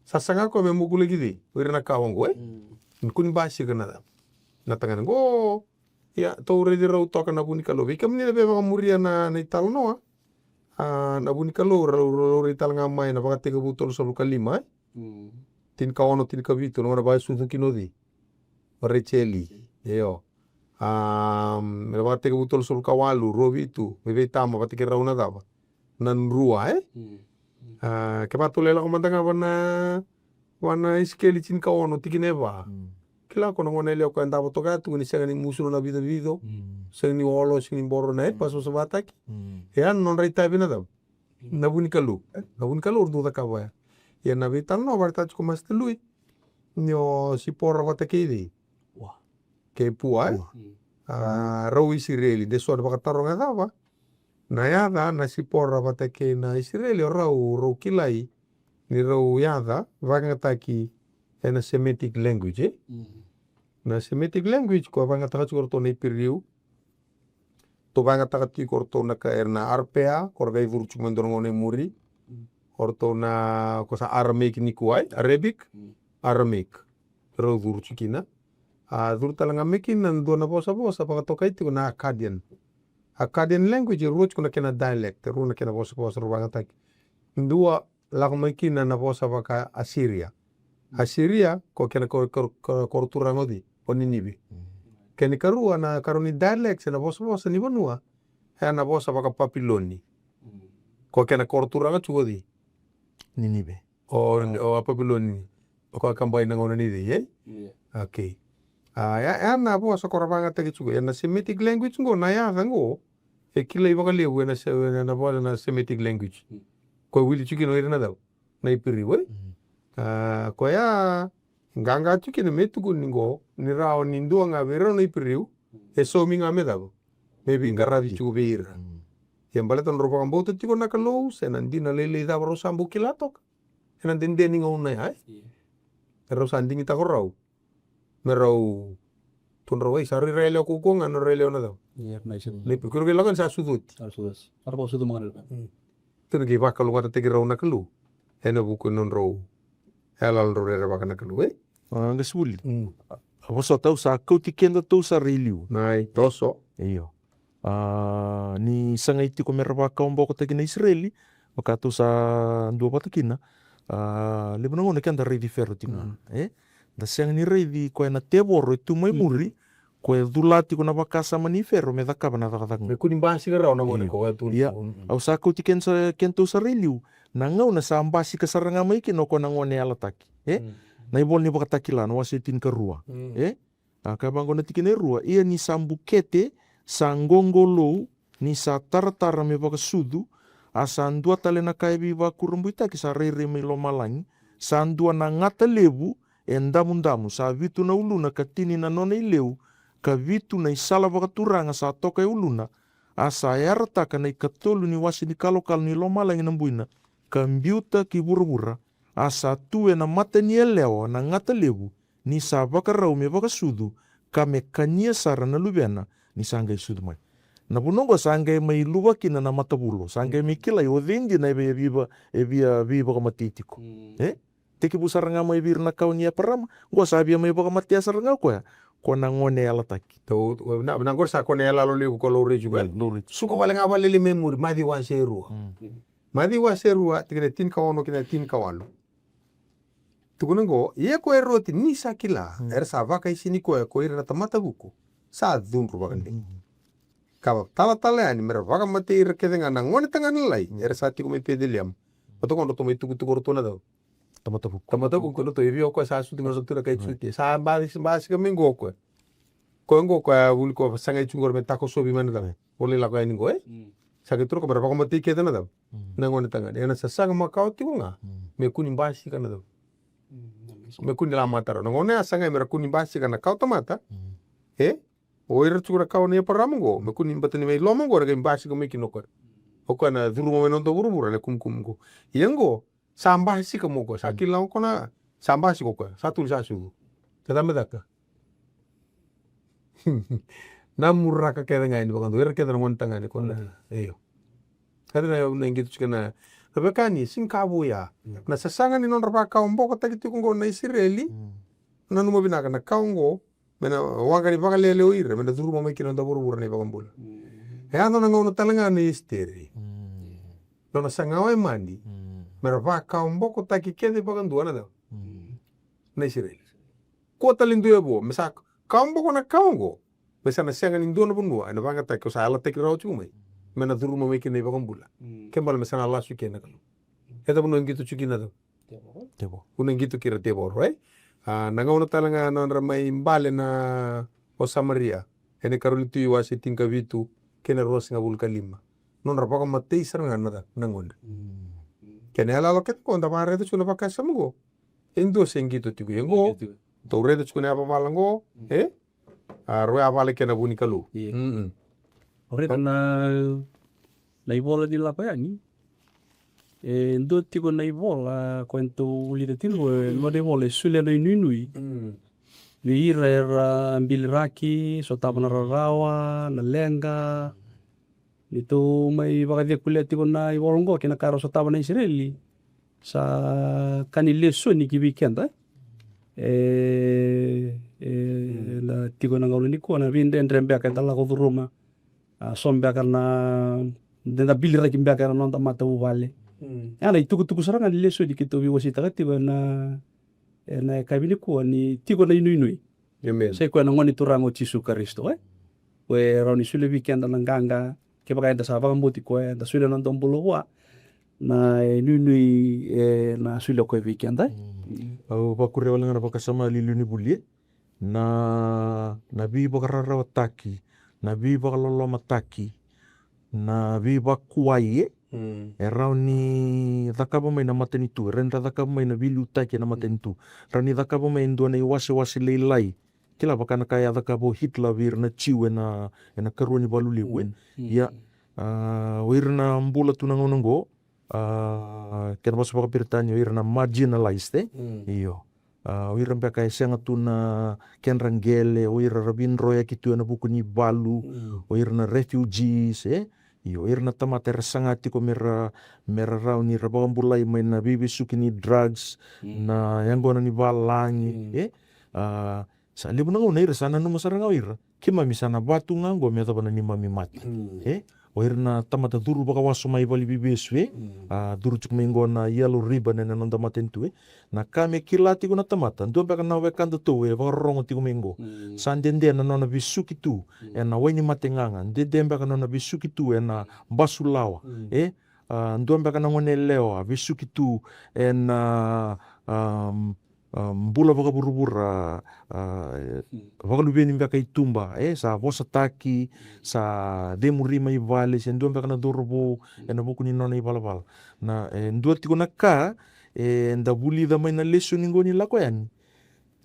sa saga koya me mokulaki cei? O ira na kawa qo, e? Ni kua ni basika na, na tagane qo. Ia, tou raici rau toka na vu ni Kalou. Vei kemuni na via vakamuria na, na italanoa. A, na vu ni Kalou, rau, rau, rau rai tale ga mai na Vakatekivu tolusagavulu ka lima, e? Tinikaono, tinikavitu, na gauna vakasucu kina o cei? O Rejeli. Io. A, na Vakatekivu tolusagavulu ka walu, rua vitu, me veitama vata kei rau na cava? Na drua, e? A, kevaka tou lai lako mada ga vana, vana Isikeli tinikaono, tikina e va. Kila ko na gone yalewa koya davo toka ya tu ni sega ni musu na vicovico, sega ni olo, sega ni boro na, e, pasavasavasataki. E ya na nodra itavi na cava? Na vu ni Kalou. Na vu ni Kalou rau dau cakava ya. Ia na veitalanoa varetaka tiko Master Lui. Ni o Sipora vata kei cei? Kei Pua, e? A, rau Isireli, de so na vakataroga cava? Na yaca na Sipora vata kei na Isireli, o rau, rau kilai ni rau yaca vakayagataki ena Semitic language, e? Na Semitic language ko vakayagataka tiko o ratou na Iperiu, tou vakayagataka tiko o ratou na ka era na Arpea, ko ra qai curu tiko mai dua na gauna i muri. O ratou na, ko sa Aramaic nikua, e? Arabic, Aramaic. Rau curu tiko kina. A, curu tale ga mai kina na dua na vosavosa vakatokai tiko na Akkadian. Akkadian language e rua tiko na kena dialect, e rua na kena vosavosa rau vakayagataki. Dua lako mai kina na vosa vaka Asiria. Asiria, ko kena ko, ko, ko, ko turaga o cei? O Ninive. Kena ikarua na karua ni dialect se na vosavosa ni vanua, e na vosa vaka Papiloni. Ko kena ko turaga tu o cei? Ninive. O, o a Papiloni. O koya ka bai na gauna ni cei, e? Okay. A, ya, ya na vosa ko ra vakayagataki tiko. Ya na Semitic language qo, na yaca qo. E kilai vakalevu ena se, ena vosa na Semitic language. Ko wili tiko kina o ira na cava? Na Iperiu, e? A, koya, qaqa tiko kina me tukuni qo, ni rawa ni dua ga vei rau na Iperiu, e saumi ga me cava? Me veiqaravi tiko vei ira. Ia baleta na rau vakabauta tiko na Kalou, se na dina lailai cava rau sa bau kila toka. Ena dede ni gauna ya, e? Rau sa digitaka rau. Me rau, tu na rau, ei, sa rau ira yalewa kaukaua ga na rau yalewa na cava? Ia, na Isireli. Na ipi, ko ira vei lako yani sa sucu oti. Sa sucu oti. Sa rau sucu mada ga. Mm. Tu na qai vakalougatataki rau na Kalou ena vuku ni nodrau yaloyalo rau rerevaka na Kalou, e? A, qasenivuli. Mm. A, vosota, au sa kauti kedatou sara i liu. Nai, toso. Io. A, ni sagai tiko me ra vakawabokotaki na Isireli, vaka tou sa duavata kina. A, levu na gauna keda raici Fero tiko ga, mm, e? Da sega ni raici koya na tevoro e tu mai, mm, muri, koya e cula tiko na vakasama ni Fero me cakava na cakacaka. Me kua ni basika rawa na gone, io, ko koya tu. Ia, mm, mm, au sa kauti ken sa, kedatou sara i liu. Na gauna sa basika sara ga mai kina o koya na gone yalataki, e? Mm. Na ivola ni Vakatakila na wase tinikarua, mm, e? A, ka vaqo na tikina e rua: Ia ni sa bukete, sa qoqolou, ni sa taratara me vakasucu, a sa dua tale na ka e veivakurabuitaki sa rairai mai lomalagi, sa dua na gata levu e damudamu, sa vitu na uluna ka tini na nona ileu, ka vitu na isala vakaturaga sa toka e uluna, a sa yarataka na ikatolu ni wase ni kalokalo ni lomalagi na buina, ka biuta ki vuravura, a sa tu ena mata ni yalewa na gata levu, ni sa vakarau me vakasucu, ka me kania sara na luvena ni sa qai sucu mai. Na vanua oqo sa qai mai luva kina na matavulo, sa qai mai kilai o cei dina e via viva, e via veivakamatei tiko. Mm. E? Tekivu sara ga mai vei ira na kawa nei Eparama, oqo sa via mai vakamatea sara ga o koya, ko na gone yalataki. Tou, na, na qori sa ko na yaloyalo levu ko laurai tiko, e? Laurai tiko. Suka vale ga vale lei mai muri, Maciu wase rua. Mm. Maciu wase rua, tikina e tinikaono kina e tinikawalu. Tukuna oqo: Ia ko Eroti ni sa kila, mm, era sa vakaisini koya ko ira na tamata vuku, sa cudru vakadei. Mm. Ka talatala yani me ra vakamatei ira kece ga na gone tagane lalai, mm, era sa tiko mai Peceliema. Vata ko ratou mai tukutuku o ratou na cau. Tamata vuku. Tamata vuku, ratou e via o koya sa sucu mai, ratou tura kai, right, sucu. Sa basi, basika mai qo o koya. Koya oqo koya vuli ko sagai tu qori me takosovi mai na cava? Right. Volai lako yani qo, e? Mm. Sa qai tukuna me ra vakamatei kece na cava? Mm. Na gone tagane. Ena sasaga makawa tiko ga. Mm. Me kua ni basika na cava? Mm. Me kua ni lamata rawa. Na gone a sagai me ra kua ni basika na kawa tamata. Mm. E? O ira tiko na kawa nei Eparama oqo, me kua ni bata ni mai loma oqo, na qai basika mai kina o koya. O koya na curuma mai na noda vuravura na kumukumu oqo. Ia oqo, sa basika mai o koya, sa, mm, kila o koya na, sa basika o koya, sa tuli sa sucu. Sa cava me caka? Na muraka kece ga yani vakadua, ira kece na gone tagane ko na, mm, io. Kece na, na qito tiko na, na veka ni, sega ni ka vou ya. Mm. Na sasaga ni nodra vakawabokotaki tiko oqo na Isireli, mm, nanuma vinaka na ka oqo, me na waqa ni vakalele o ira, me na curuma mai kina noda vuravura na iVakabula. Mm. E yaco na gauna tale ga nei Esiteri. Mm. Nona saga o Emani. Mm. Me ra vakawabokotaki kece vakadua na cava? Mm. Na Isireli. Kua tale dua e vo, me sa kawaboko na ka oqo. Me sa na sega ni dua na vanua, ena vakayagataki, o sa yalataki rawa tiko mai. Me na curuma mai kina na iVakabula. Mm. Ke bale me sa na lasu kina na Kalou. E cava na qito tiko kina cava? Tevoro. Tevoro. Au na qito kina tevoro, e? A, na gauna tale ga nodra mai bale na o Samaria. Ena ikarua ni Tui wase tinikavitu, kei na ruasagavulu ka lima. Nodra vakamatei sara ga na, na gone. Mm. Kena yaloyalo kece qo, da vakaraica tiko na vakasama qo. E dua se qito tiko, e qo. Qito tiko. Tou raica tiko na yavavala qo, mm, e? A, rau yavala kei na vu ni Kalou. Io. Mm-mm. O raica na, na ivola ni Lako Yani. E dua tiko na ivola, ko e tou vulica tiko, e, na ivola e solia na inuinui. Mm. Vei ira era biliraki, sotava na rarawa, na leqa. Ni tou mai vakacekulea tiko na ivola oqo kei na ka era sotava na Isireli. Sa ka ni lesoni ki vei keda. E, e, mm, na tiko na gauna nikua, na veidredre beka eda lako curuma. A, so beka na, de da biliraki beka ena noda matavuvale. Mm. Ia na itukutuku sara ga ni lesoni keitou veiwaseitaka tiko ena, ena yakavi nikua ni tiko na inuinui. Amen. Sa i koya na Gone Turaga o Jisu Karisito, e? Ko e rawa ni solia vei keda na qaqa, kevaka eda sa vakabauti koya, eda solia na noda bula vua, na inuinui, e, na solia koya vei keda, e? Mm. Au vakuria wale ga na vakasama liuliu ni vuli, e? Na, na veivakararawataki, na veivakalolomataki, na veivakuai, e? Mm. E rawa ni cakava mai na matanitu, e rawa ni ra cakava mai na veiliutaki ena matanitu, rawa ni cakava mai e dua na iwasewase lailai. Kila vaka na ka e a cakava o Hitler vei ira na Jiu ena, ena karua ni valu levu, e? Mm. Mm. Ia, a, o ira na bula tu na gauna oqo, a, kena vosa vakaperitania, o ira na marginalized, e? Mm. Io. A, o ira beka e sega tu na kedra qele, o ira ra vidroyaki tu ena vuku ni valu, o ira na refugees, e? Io, o ira na tamata era saga tiko me ra, me ra rawa ni ra vakabulai mai na veivesuki ni drugs, na yaqona ni valagi, e? A, sa levu na gauna ira sa nanuma sara ga o ira. Keimami sa na vatu ga oqo me yacova na neimami mate. E? O ira na tamata curu vakawasoma i vale ni veivesu, e? A, curu tiko mai oqo na yellow ribbon ena noda matanitu, e? Na ka me kila tiko na tamata, dua beka na wekadatou e vakarorogo tiko mai oqo. Sa dede na nona vesuki tu ena wai ni mate gaga, dede beka na nona vesuki tu ena basulawa, e? A, dua beka na gone yalewa vesuki tu ena, a, a, bula vakavuravura, a, e, vakaluveni beka i tuba, e, sa vosataki, sa cemuri mai vale, se dua beka na cauravou ena vuku ni nona ivalavala. Na, e, dua tiko na ka eda vulica mai na lesoni qo ni Lako Yani.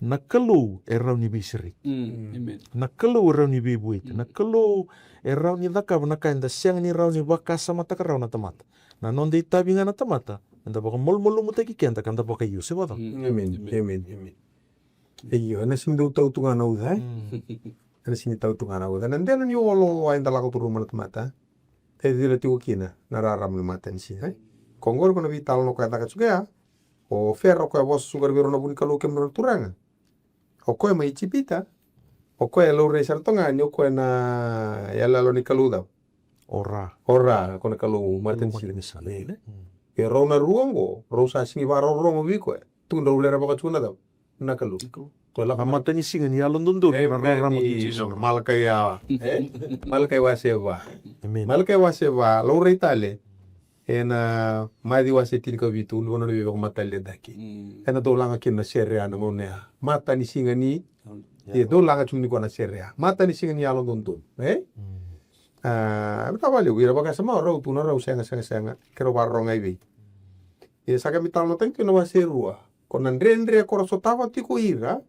Na Kalou e rawa ni veisereki. Na Kalou e rawa ni veivueti. Na Kalou e rawa ni cakava na ka eda sega ni rawa ni vakasamataka rawa na tamata. Na noda itavi ga na tamata, eda vakamalumalumutaki keda ka da vakaio, se vakacava? Emeni, emeni, emeni. Io, ena sega ni dau tau tu ga na uca, e? Ena sega ni tau tu ga na uca. Na dela ni oloolo eda lako curuma na tamata, e cila tiko kina na rarama ni matanisiga, e? Ko qori ko na veitalanoa ko e caka tiko ya. O Fero ko e vosa suka vei rau na vu ni Kalou, kemudrau na turaga. O koya mai Ijipita, o koya e laurai sara toka ga ni o koya na iyaloyalo ni kalou cava? O Ra. O Ra, ko na kalou matanisiga. Ia rau na rua oqo, rau sa sega ni vakarorogo vei koya. Tukuna rau rerevaka tiko na cava? Na Kalou. Ko lako na matanisiga ni yalododonu, na rarama ni Jisu. Malakai a, e? Malakai wase va. Emeni. Malakai wase va, laurai tale. Ena Maciu wase tinikavitu, luva na nona veivakamataliataki. Ena dau laga kina na sere ya na gauna ya. Matanisiga ni, ia dau laga tu ni koya na sere ya. Matanisiga ni yalododonu, e? A, e vaka valevu ira vakasama, rau tu na rau sega, sega, sega. Keirau vakarorogo ga i vei. Ia sa ka me talanoataki tu ena wase rua. Ko na dredre ko ra sotava tiko ira,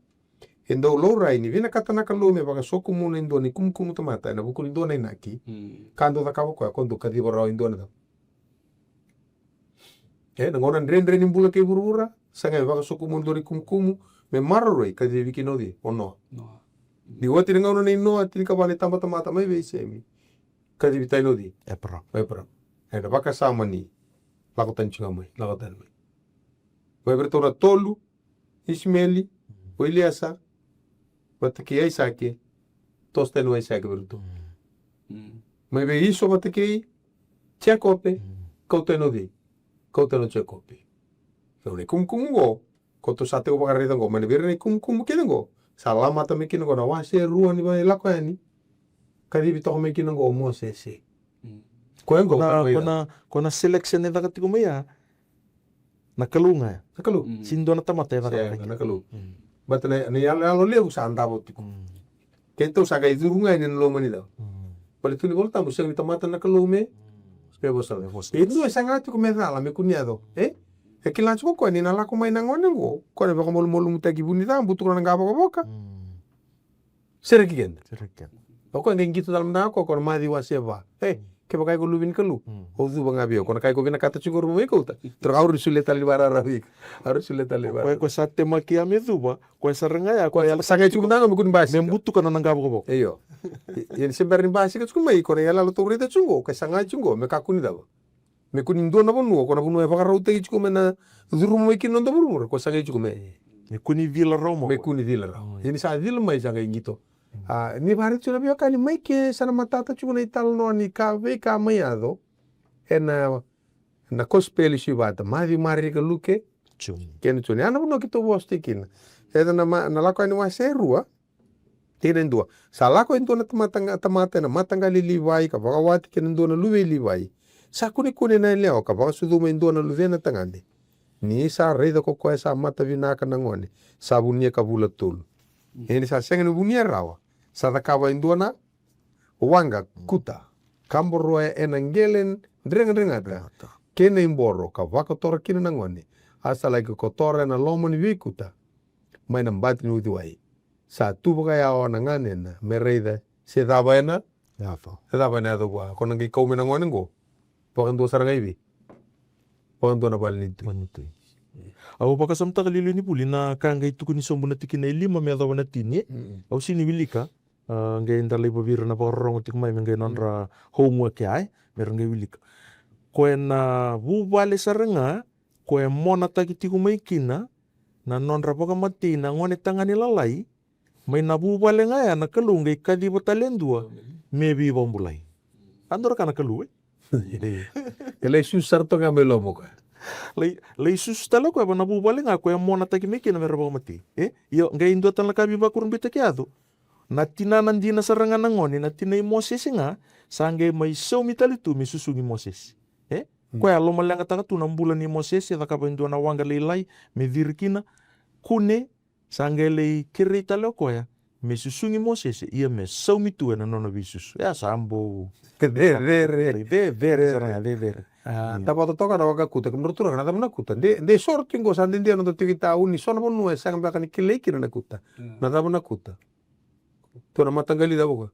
e dau laurai ni vinakata na Kalou me vakasokumuna e dua na ikumukumu tamata ena vuku ni dua na inaki. Ka dau cakava koya, ko dau kaciva rawa e dua na cava? E, na gauna dredre ni bula kei vuravura, sa qai vakasokumuna e dua na ikumukumu me maroroi, kacivi kina o cei? O Noa. Ni oti na gauna nei Noa, tinikava na itabatamata mai vei Semi. Kacivi tani o cei? Eparaama. Eparaama. Ena vakasama ni lako tani tiko ga mai, lako tani mai. Mai vei iratou na tolu, Isimeli, o Iliesa, vata kei Aisake, toso tani o Aisake vei iratou. Mai vei Iso vata kei Jekope, kau tani o cei? Kau tani o Jekope. Kau na ikumukumu oqo, kotou sa tiko vakaraica oqo, mai na vei ira na ikumukumu kece oqo, sa lamata mai kina oqo na wase rua ni Lako Yani, kacivi toka mai kina oqo o Mosese. Koya oqo, ko na, ko na, ko na selection e caka tiko mai ya. Na Kalou ga ya. Na Kalou. Sega ni dua na tamata e caka mai. Na Kalou. Baleta na, na iyaloyalo levu sa davo tiko. Keitou sa qai curu ga yani ena loma ni cau. Baleta tu ni Volatabu, sega ni tamata na Kalou me, me vosa. E dua e saga tiko me cala, me kua ni yaco. E? E kila tiko koya ni na lako mai na gone oqo, koya na vakamalumalumutaki Vunicaba, tukuna na qavokavoka. Sereki keda. Sereki keda. O koya qai qito tale mada ga o koya, ko na Maciu wase va. E, kevaka iko luve ni Kalou, o cuva ga vei au. Ko na ka iko vinakata tiko, au na mai kauta. Toro, au na solia tale ni vakararavi. Au na solia tale ni vakararavi. Koya, koya sa temaki ya me cuva, koya sara ga ya, koya sa qai tiko mada ga me kua ni basika. Me butuka na nona qavokavoka. Io. Ia ni se bera ni basika tiko mai, ko na iyaloyalo tou raica tiko oqo, koya sa qai tiko oqo me kakua ni cava? Me kua ni dua na vanua, ko na vanua e vakarautaki tiko me na curuma mai kina noda vuravura, ko sa qai tiko me, me kua ni cila rawa mai. Me kua ni cila rawa. Ia ni sa cila mai sa qai qito. A, ni vakaraica tiko na veiwekani, mai ke sa na matata tiko na italanoa ni ka, veika mai yaco ena, na kosipeli sa i vata, Maciu, Marika, Luke, Joni. Kei na Joni. A, na vanua keitou vosataki kina. Eda na ma-, na Lako Yani wase rua. Tikina e dua. Sa lako e dua na tamata ga, tamata ena mataqali i Livai, ka vakawati kei na dua na luve i Livai. Sa kunekune na yalewa, ka vakasucuma e dua na luvena tagane. Ni sa raica ko koya sa matavinaka na gone, sa vunia ka vula tolu. Ia ni sa sega ni vunia rawa, sa cakava e dua na waqa kuta, ka boroya ena qele dregata, dregata, kei na iboro, ka vakotora kina na gone. A sa laki kotora ena loma ni veikuta, mai na bati ni uciwai. Sa tu vakayawa na ganena me raica se cava ena, yaco, se cava ena yaco vua. Ko na qai kau mai na gone oqo, vakadua sara ga i vei? Vakadua na vale ni tui. Vale ni tui. Au vakasamataka, liuliu ni vuli, na ka qai tukuni sobu na tikina e lima me yacova na tini, e? Au sini wilika. A, qai da lai vavira na vakarorogo tiko mai me qai nodra homework ya, e? Me ra qai wilika. Koya na vuvale sara ga koya e monataki tiko mai kina na nodra vakamatei na gone tagane lalai, mai na vuvale ga ya na Kalou qai kaciva tale e dua me veivakabulai. A dua na ka na Kalou, e? E lai susu sara toka ga mai loma o koya. Lai, lai susu tale o koya va na vuvale ga koya e monataki mai kina me ra vakamatei. E? Io, qai dua tale na ka veivakurabuitaki yaco. Na tinana dina sara ga na gone, na tina i Mosese ga, sa qai mai saumi tale tu me susugi Mosese. E? Koya a lomaleqataka tu na bula nei Mosese, e cakava e dua na waqa lailai me ciri kina, kune, sa qai lai kerei tale o koya me susugi Mosese, ia me saumi tu ena nona veisusu. Ya sa bau cecere. Cecere sara ga, cecere. A, da vakatotoka na waka kuta, kemudrau turaga, na cava na kuta? De, de soro tiko qo, sa dede na noda tiko i tauni, so na vanua e sega beka ni kilai kina na kuta. Na cava na kuta? Dua na mataqali cava o koya?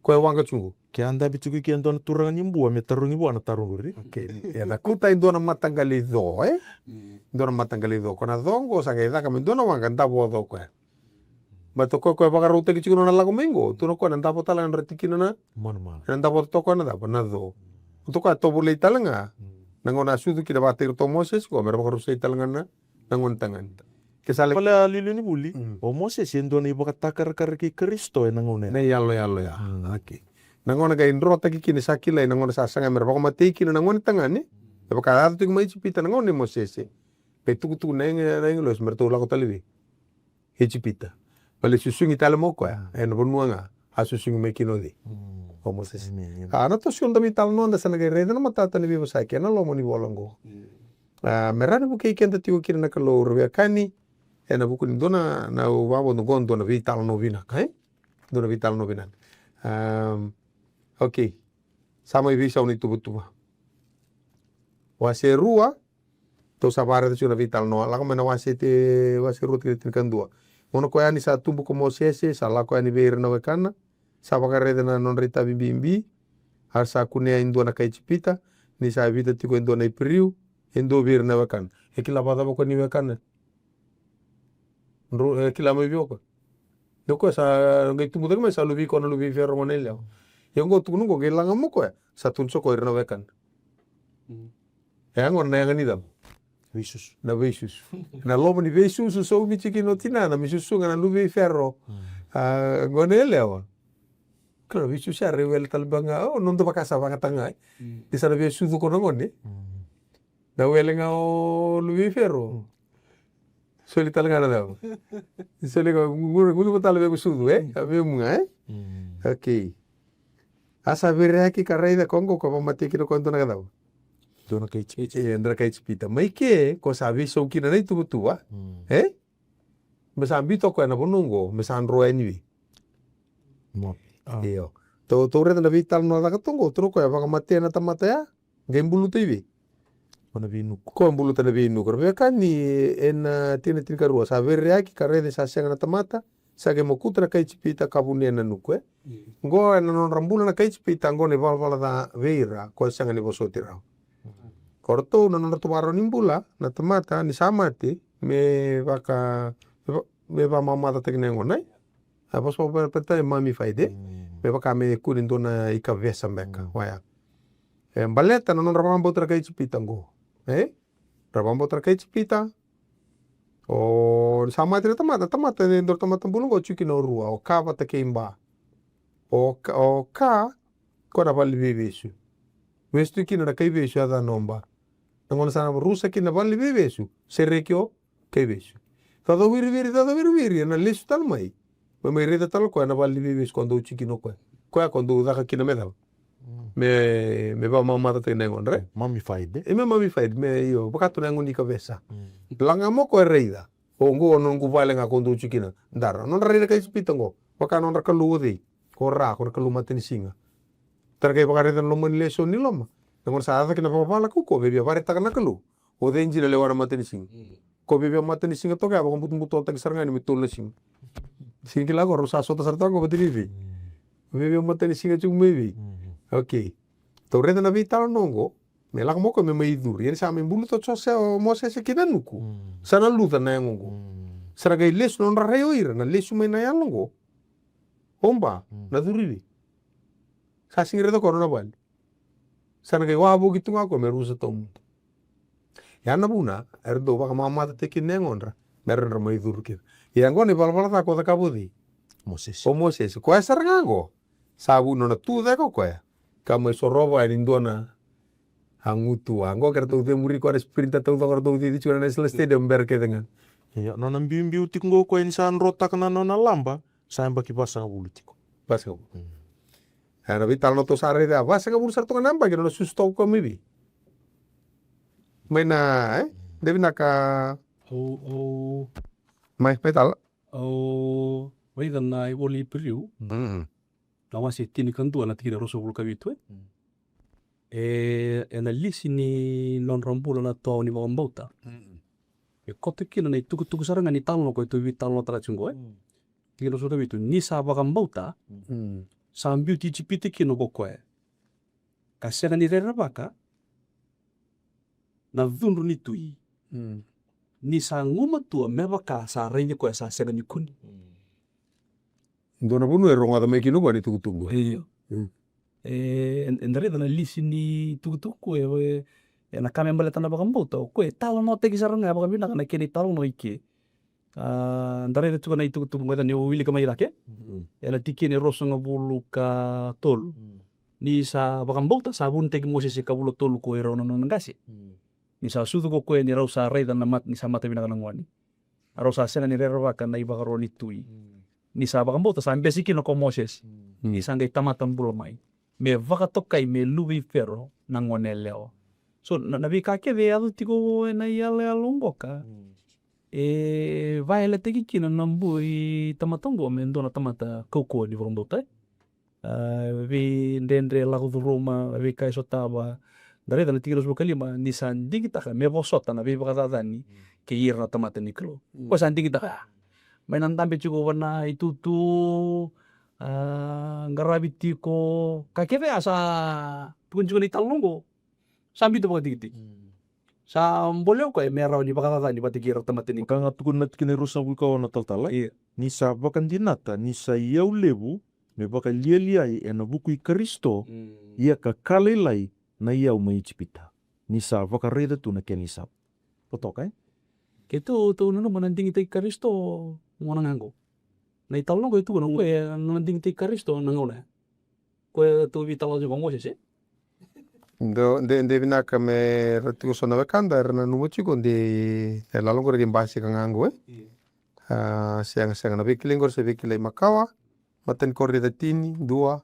Koya e waqa tiko qo. Ke a dabe tiko i ke e dua na turaga ni Bua me tarogi vua na taro qori. Okay. Ia na kuta e dua na mataqali co, e? Dua na mataqali co. Ko na co qo sa qai caka me dua na waqa, davo co koya. Baleta o koya, koya e vakarautaki tiko na nona lako mai qo. Tukuna o koya na davo tale ga na tikina na. Manumanu. Na davo toka na cava? Na co. Tukuna o koya e tovolei tale ga. Na gauna a sucu kina, vakataki iratou o Mosese qo me ra vakarusai tale ga na na gone tagane. Ke sa lai vale a liuliu ni vuli, o Mosese e dua na ivakatakarakara kei Karisito ena gauna ya. Na iyaloyalo ya. Okay. Na gauna qai drotaki kina, sa kilai na gauna sa sagai me ra vakamatei kina na gone tagane. E vaka a yaco tiko mai Ijipita na gauna i Mosese. Qai tukutuku na age-, na agilosi me ratou lako tale vei Ijipita. Vale susugi tale mai o koya ena vanua ga a susugi mai kina o cei? O Mosese. A, na toso da veitalanoa, da sa na qai raica na matata ni veivosaki ena loma ni vola oqo. A, me rawa ni vukei keda tiko kina na Kalou, ra veiwekani, ena vuku ni dua na, na vavoda oqo, dua na veitalanoa vinaka, e? Dua na veitalanoa vinaka. Am, okay. Sa mai veisau na ituvatuva. Wase rua, tou sa vakaraica tiko na veitalanoa, lako mai na wase te, wase rua tikina tinikadua. Gauna koya ni sa tubu ko Mosese, sa lako yani vei ira na wekana, sa vakaraica na nodra itavi bibi, a sa kunea e dua na kai Ijipita, ni sa vica tiko e dua na Iperiu, e dua vei ira na wekana. E kila vakacava o koya ni wekana? Dro-, e kila mai vei o koya. Ni o koya sa qai tubu cake mai sa luve i koya na luve i Fero gona yalewa. Ia oqo tukuna oqo, qai laga mai o koya, sa tukuna sa o koya ira na wekana. E a gona na yaga ni cava? Veisusu. Na veisusu. Na loma ni veisusu, saumi tiko kina o tinana me susuga na luve i Fero. A, gona yalewa. Kila na veisusu ya, ra wele tale beka ga, o, noda vaka sa vagataka ga, e. Ni sa na veisucu ko na gone. Na wele ga o luve i Fero. Soli tale ga na cava? Soli ga, gu-, gu-, gunuva tale vei iko sucu, e? A vei mu ga, e? Okay. A sa vereaki ka raica ko oqo, ka vakamatei kina ko dua na ka cava? Dua na kai Ijipita. E, dua na kai Ijipita. Mai ke, ko sa veisau kina na ituvatuva, e? Me sa biuta o koya na vanua oqo, me sa dro yani vei. Io. Tou, tou raica na veitalanoa caka toka oqo, tukuna o koya vakamatea na tamata ya, qai buluta i vei? Ko na veinuku. Ko buluta na veinuku. Ra veiwekani, ena tikina tinikarua, sa vereaki ka raica ni sa sega na tamata, sa qai mokuta na kai Ijipita ka vunea na nuku, e? Oqo ena nodra bula na kai Ijipita, oqo na ivalavala ca vei ira, ko sega ni vosoti rawa. Ko ratou na nodratou vakarau ni bula na tamata ni sa mate, me vaka, me va-, me vakamamacataki na yagona, e? A vosa vakaperitania e mummified, e? Me vaka me kune dua na ikavesa beka, oya. E baleta na nodra vakabauta na kai Ijipita oqo, e? Ra vakabauta na kai Ijipita. O, ni sa mate na tamata, tamata, e dua na tamata bula oqo, tiko kina o rua, o Ka vata kei Ba. O Ka, o Ka, ko na vale ni veivesu. Vesu tu kina na kaivesu, yacana o Ba. Na gauna sa na rusa kina na vale ni veivesu, sereki o kaivesu. Caucau viriviri, caucau viriviri, ena lesu tale mai. Me mai raica tale o koya na vale ni veivesu ko dou tiko kina o koya. Koya ko dou caka kina me cava? Me, me vakamamacataki na yagona, e? Mummified, e? E me mummified, me io, vaka tu na yago ni kavesa. Laga mo koya raica. O, oqo na noqu vale ga ko dou tiko kina. Dara, nodra rai na kai Ijipita oqo. Vaka nodra kalou o cei? Ko Ra, ko na kalou matanisiga. Tara qai vakaraica na loma ni lesoni ni loma. Na gauna sa yaco kina na ivalavala kaukauwa, via vakaraitaka na Kalou. O cei dina lewa na matanisiga? Ko via matanisiga toka ya, vakabutobutotaki sara ga yani me tolu na siga. Sega ni kila qo, rau sa sota sara toka qo vata ni vei? Via matanisiga tiko mai vei? Okay. Tou raica na veitalanoa oqo. Me lako mai o koya me mai curu. Ia ni sa mai buluta o Jose, o Mosese ki na nuku. Mm. Sa na luca na yago oqo. Mm. Sa na qai lesu na nodra rai o ira, na lesu mai na yalo oqo. Oba, mm, na curu i vei? Sa sega ni raica o koya na nona vale. Sa na qai wavoki tu ga o koya me rusa tawamudu. Ia na vuna, era dau vakamamatataki kina na yagodra, me ra dra mai curu kina. Ia oqo na ivalavala ca ko cakava o cei? Mosese. O Mosese. Koya sara ga oqo. Sa vu nona tu cake o koya. Ka mai sorova yani dua na a gutu a. Oqo ke ratou cemuri koya na sprinter taucoko ratou cici tiko na National Stadium bera kece ga. Io, nona biubiu tiko oqo koya ni sa drotaka na nona laba, sa yabaki vasagavulu tiko. Vasagavulu. Mm. E, na veitalanoa tou sa raica, vasagavulu sara toka na yabaki, nona susu toka koya mai vei? Mai na, e? De vinaka. Au, au. Mai, mai tala. Au raica na ivola ni Iperiu. Mm. Na wase tinikadua na tikina ruasagavulu ka vitu, e? Mm. E, ena lisi ni nodra bula na tuawa ni vakabauta. Mm. E koto kina na itukutuku sara ga ni talanoa ko e tou veitalanoataka tiko oqo, e? Mm. Tikina ruasagavulu ka vitu, ni sa vakabauta, mm, sa biuti Ijipita kina ko koya. Ka sega ni rerevaka na cudru ni tui. Mm. Ni sa gumatua me vaka sa raici koya sa sega ni kune. Mm. Dua na vanua e rogoca mai kina vua na itukutuku. Io. Mm. E, e, eda raica na lisi ni tukutuku, e, e, ena ka me baleta na vakabauta, o koya e talanoataki sara ga vakavinaka na kena italanoa i ke. A, da raica tiko na itukutuku qo ni o wilika mai cake. Mm. Ena tikina e ruasagavulu ka tolu. Mm. Ni sa vakabauta, sa vunitaki Mosese ka vula tolu ko irau na nona qase. Mm. Ni sa sucu ko koya ni rau sa raica na mat-, ni sa mata vinaka na gone. A rau sa sega ni rerevaka na ivakaro ni tui. Mm. Ni sa vakabauta sa bese kina ko Mosese. Mm. Ni sa qai tamata bula mai. Me vakatokai me luve i Fero na gone yalewa. So, na, na veika kece e yaco tiko ena iyaloyalo qoka. Mm. E vayalataki kina na bula i tamata oqo me dua na tamata kaukauwa ni vakabauta, e? A, veidredre lako curuma, veika e sotava. Da raica na tikina ruasagavulu ka lima, ni sa digitaka me vosota na veivakacacani, mm, kei ira na tamata ni Kalou. Mm. Ko sa digitaka. Mai na dabe tiko va na itutu, a, qaravi tiko, ka kece a sa tukuni tiko na italanoa oqo. Sa biuta vakatikitiki. Mm. Sa bole o koya me rawa ni vakacacani vata kei ira tamata ni. Ka ga tukuna na tikina e ruasagavulu ka ono talatala. Ia. Ni sa vakadinata, ni sa iyau levu, me vakalialiai ena vuku i Karisito, mm, ia ka ka lailai na iyau mai Ijipita. Ni sa vakaraica tu na kena isau. Totoka, e? Keitou, tou nanuma na digitaki Karisito, gauna ga oqo. Na italanoa oqo e tukuna, mm, o koya, na digitaki Karisito, na gauna. Koya tou veitalanoa tiko o Mosese, e? De, de, de vinaka me ra tiko so na wekada, era nanuma tiko de, e lalo qori qai basika ga qo, e? Io. A, sega, sega na veikilai qori se veikilai makawa, Matai ni Korinica tini, dua.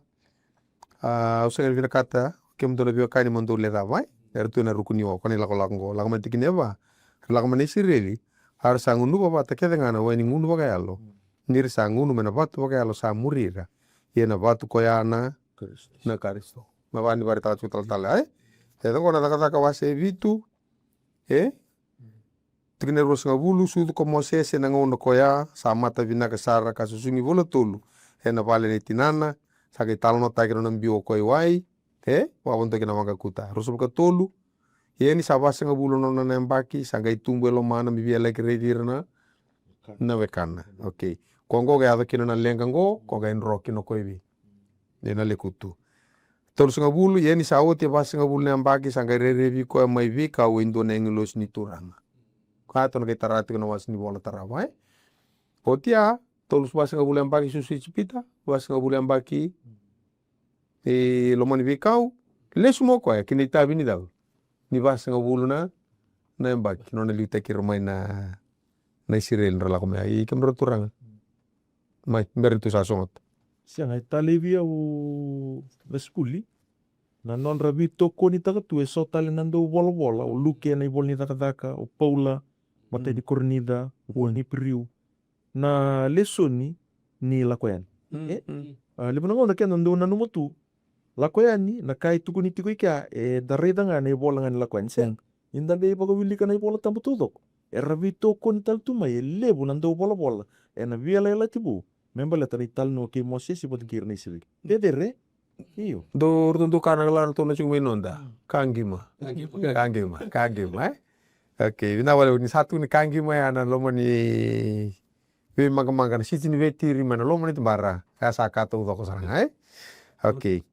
A, au sega ni vinakata, kemudou na veiwekani mo dou lecava, e? Era tu ena ruku ni o, ko na ilakolako qo, lako mai na tikina e va, ra lako mai na Isireli, a ra sa gunuva vata kece ga na wai ni gunu vakayalo. Ni ra sa gunu mai na vatu vakayalo sa muri ira. Ia na vatu koya na Karisito. Na Karisito. Na va ni vakaraitaka tiko talatala, e? E toqo na Cakacaka wase vitu, e? Tikina e ruasagavulu, sucu ko Mosese ena gauna koya, sa mata vinaka sara ka susugi vola tolu ena vale nei tinana, sa qai talanoataki na nona biu o koya i wai, e? Vakavodoki na waqakuta. Ruasagavulu ka tolu, ia ni sa vasagavulu na nona yabaki, sa qai tubu e lomana me via laki raici ira na, na wekana. Okei. Ko qo qai yaco kina na leqa qo, ko qai dro kina ko i vei? Ena lekutu. Tolusagavulu, ia ni sa oti e vasagavulu na yabaki, sa qai rairai vei koya mai veikau e dua na agilosi ni Turaga. Koya tou na qai tara tiko na wase ni vola tarava, e? Oti ya, tolu vasagavulu yabaki susu Ijipita, vasagavulu yabaki e loma ni veikau, lesu mai o koya ki na itavi ni cau. Ni vasagavulu na, na yabaki, nona liutaki ira mai na, na Isireli, ra lako mai. Ia, i kemudrau turaga. Mai, bera ni tou sa sogota. Sega, e talei vei au, Vesikuli. Na nodra veitokonitaka tu, e so tale na dauvolavola, o Luke ena ivola ni Cakacaka, o Paula, Matai ni Korinica, o Paula ni Iperiu. Na lesoni ni lako yani. Mm, e? Mm. A, levu na gauna keda dau nanuma tu. Lako yani, na ka e tukuni tiko i kea, eda raica ga na ivola ga ni lako yani. Sega. Mm. Ni da qai vakawilika na iVola Tabu taucoko. Era veitokoni tale tu mai, e levu na dauvolavola ena Veiyalayalati Vou me baleta na italanoa kei Mosese vata kei ira na Isireli. Cecere? Io. Dou ratou dou kana la ratou na tiko mai noda. Kagima. Kagima. Kagima, kagima, e? Okay, vinaka vakalevu ni sa tu ni kagima ya na loma ni veimaqamaqa na siti ni vetiri mai na loma ni tibara. Ya sa ka taucoko sara ga, e? Okay.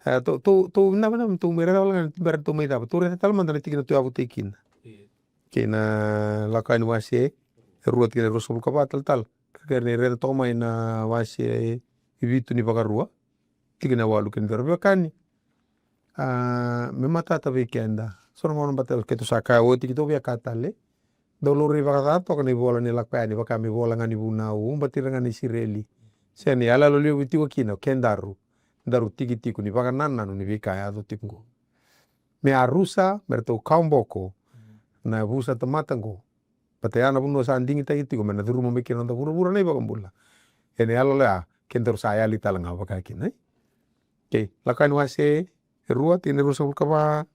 E, tou, tou, tou, vinaka, vinaka, tou mai raica wale ga ni tibara tou mai cava. Tou raica tale mada na tikina tou yavutaki kina. Kei na Lako Yani wase e rua tikina e ruasagavulu ka va talatala. Ka kere ni raica toka mai na wase e vitu ni Vakarua. Tikina e walu kei na cava, veiwekani. A, me matata vei keda. So na gauna baleta keitou sa kaya oti keitou via kaya tale. Dau laurai vakaca toka na ivola ni Lako Yani, vaka me ivola ga ni vunau, baleti ira ga na Isireli. Sega ni iyaloyalo levu e tiko kina o kedaru. Daru tiki tiko ni vakanananu ni veika e yaco tiko qo. Me a rusa, me ratou kawaboko na vusa tamata qo. Baleta ya na vanua sa digitaki tiko me na curuma mai kina noda vuravura na iVakabula. Ena iyaloyalo ya, kedaru sa yali tale ga vaka kina, e? Okay, Lako Yani wase e rua, tikina e ruasagavulu ka va.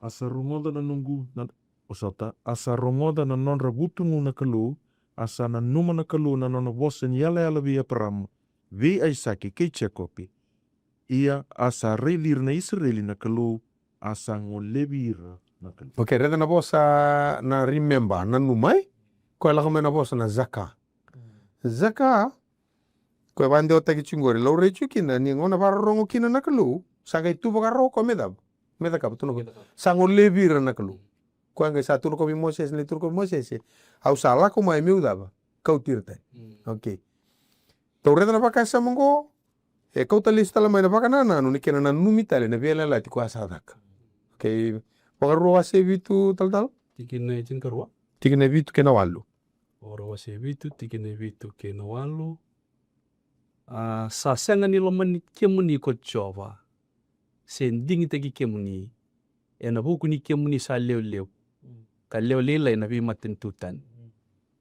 A sa rogoca na noqu, na, o sota, a sa rogoca na nodra vutugu na Kalou, a sa nanuma na Kalou na nona vosa ni yalayala vei Eparama, vei Aisake kei Jekope. Ia a sa raici ira na Isireli na Kalou, a sa golevi ira na Kalou. Okay, raica na vosa na remember, nanuma, e? Koya lako mai na vosa na zaka. Zaka, koya vakadewataki tiko qori, laurai tiko kina ni gauna vakarorogo kina na Kalou, sa qai tu vakarau koya me cava? Me cakava, tukuna o koya. Sa golevi ira na Kalou. Koya qai sa tukuna o koya vei Mosese, ni tukuna o koya vei Mosese, au sa lako mai meu cava? Kauti ira tani. Okay. Tou raica na vakasama qo, e kauta lesu tale mai na vakanananu ni kena nanumi tale na veiyalayalati koya sa caka. Okay, Vakarua wase vitu talatala? Tikina e tinikarua. Tikina e vitu kei na walu. Vakarua wase vitu, tikina e vitu kei na walu. A, sa sega ni lomani kemuni ko Jiova, se digitaki kemuni, ena vuku ni kemuni sa lewe levu, ka lewe lailai na veimatanitu tani.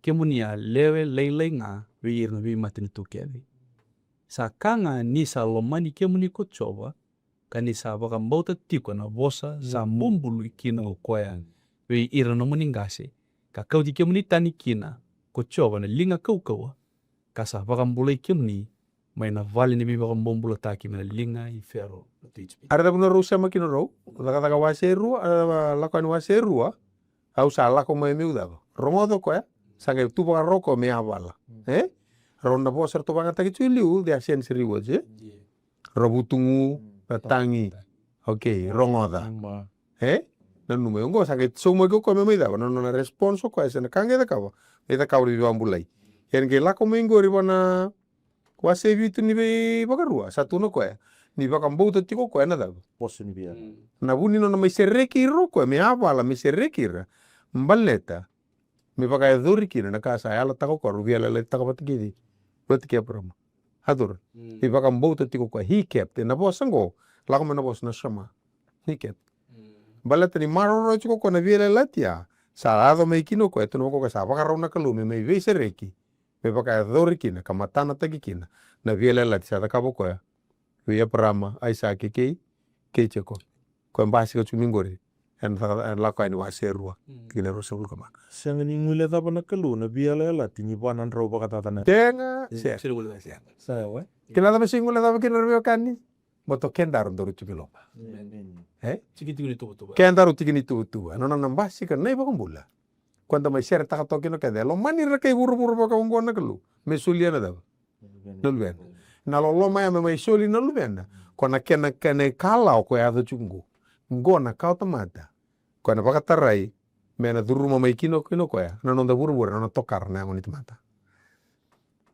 Kemuni a lewe lailai ga vei ira na veimatanitu kece. Sa ka ga ni sa lomani kemuni ko Jiova, ka ni sa vakabauta tiko na vosa sa bubului kina o koya vei ira na nomuni qase, ka kauti kemuni tani kina ko Jiova na liga kaukauwa, ka sa vakabulai kemuni mai na vale ni veivakabobulataki mai na liga i Fero na tui Ijipita. A raica vuna rau sema kina rau, Cakacaka wase e rua, a, Lako Yani wase e rua, au sa lako mai meu cava? Rogoca o koya, sa qai tu vakarau o koya me yavala. E? Rau na vosa ratou vakayagataki tiko e liu, they are sensory words, e? Ra vutugu, ra tagi. Okay, rogoca. E? Nanuma, oqo sa qai saumaki o koya me mai cava, na nona response o koya, se na ka qai cakava, qai cakava na veivakabulai. Ia ni qai lako mai qori vua na wase vitu ni vei Vakarua, sa tukuna o koya ni vakabauta tiko o koya na cava? Vosa ni via. Na vu ni nona mai sereki ira o koya, me yavala me sereki ira. Baleta me vakayacori kina na ka sa yalataka o koya, rau veiyalayalati taka vata kei, vata kei Eparama. A curu. Ni vakabauta tiko o koya, he kept. Ena vosa qo, lako mai na vosa na shema. He kept. Baleta ni maroroya tiko o koya na veiyalayalati ya, sa yaco mai kina o koya, tukuna vaka o koya sa vakarau na Kalou me mai veisereki, me vakayacori kina, ka matanataki kina na veiyalayalati sa cakava o koya vei Eparama, Aisake kei, kei Jekope. Koya basika tiko mai qori ena Lako Yani wase e rua, tikina e ruasagavulu ka va. Sega ni guilecava na Kalou na veiyalayalati ni va na drau vakacaca na. Sega, sega. Sega ni guilecava, sega. Sa yawa, e? Kila cava e sega ni guilecava kina, ra veiwekani? Baleta o kedaru daru tiko i loma. E? Tikitiki ni tuvatuva. Kedaru tiki ni tuvatuva. Ena nona basika na iVakabula, koya da mai seretaka toka kina o keda, e lomani ira na kai vuravura vakaoqo na Kalou me solia na cava? Na luvena. Na loloma ya me mai soli na luvena, ko na kena, kena ikalawa ko yaco tiko qo. Qo na kawa tamata ko na vakatarai me na curuma mai kina, kina o koya na noda vuravura, na nona tokara na yago ni tamata.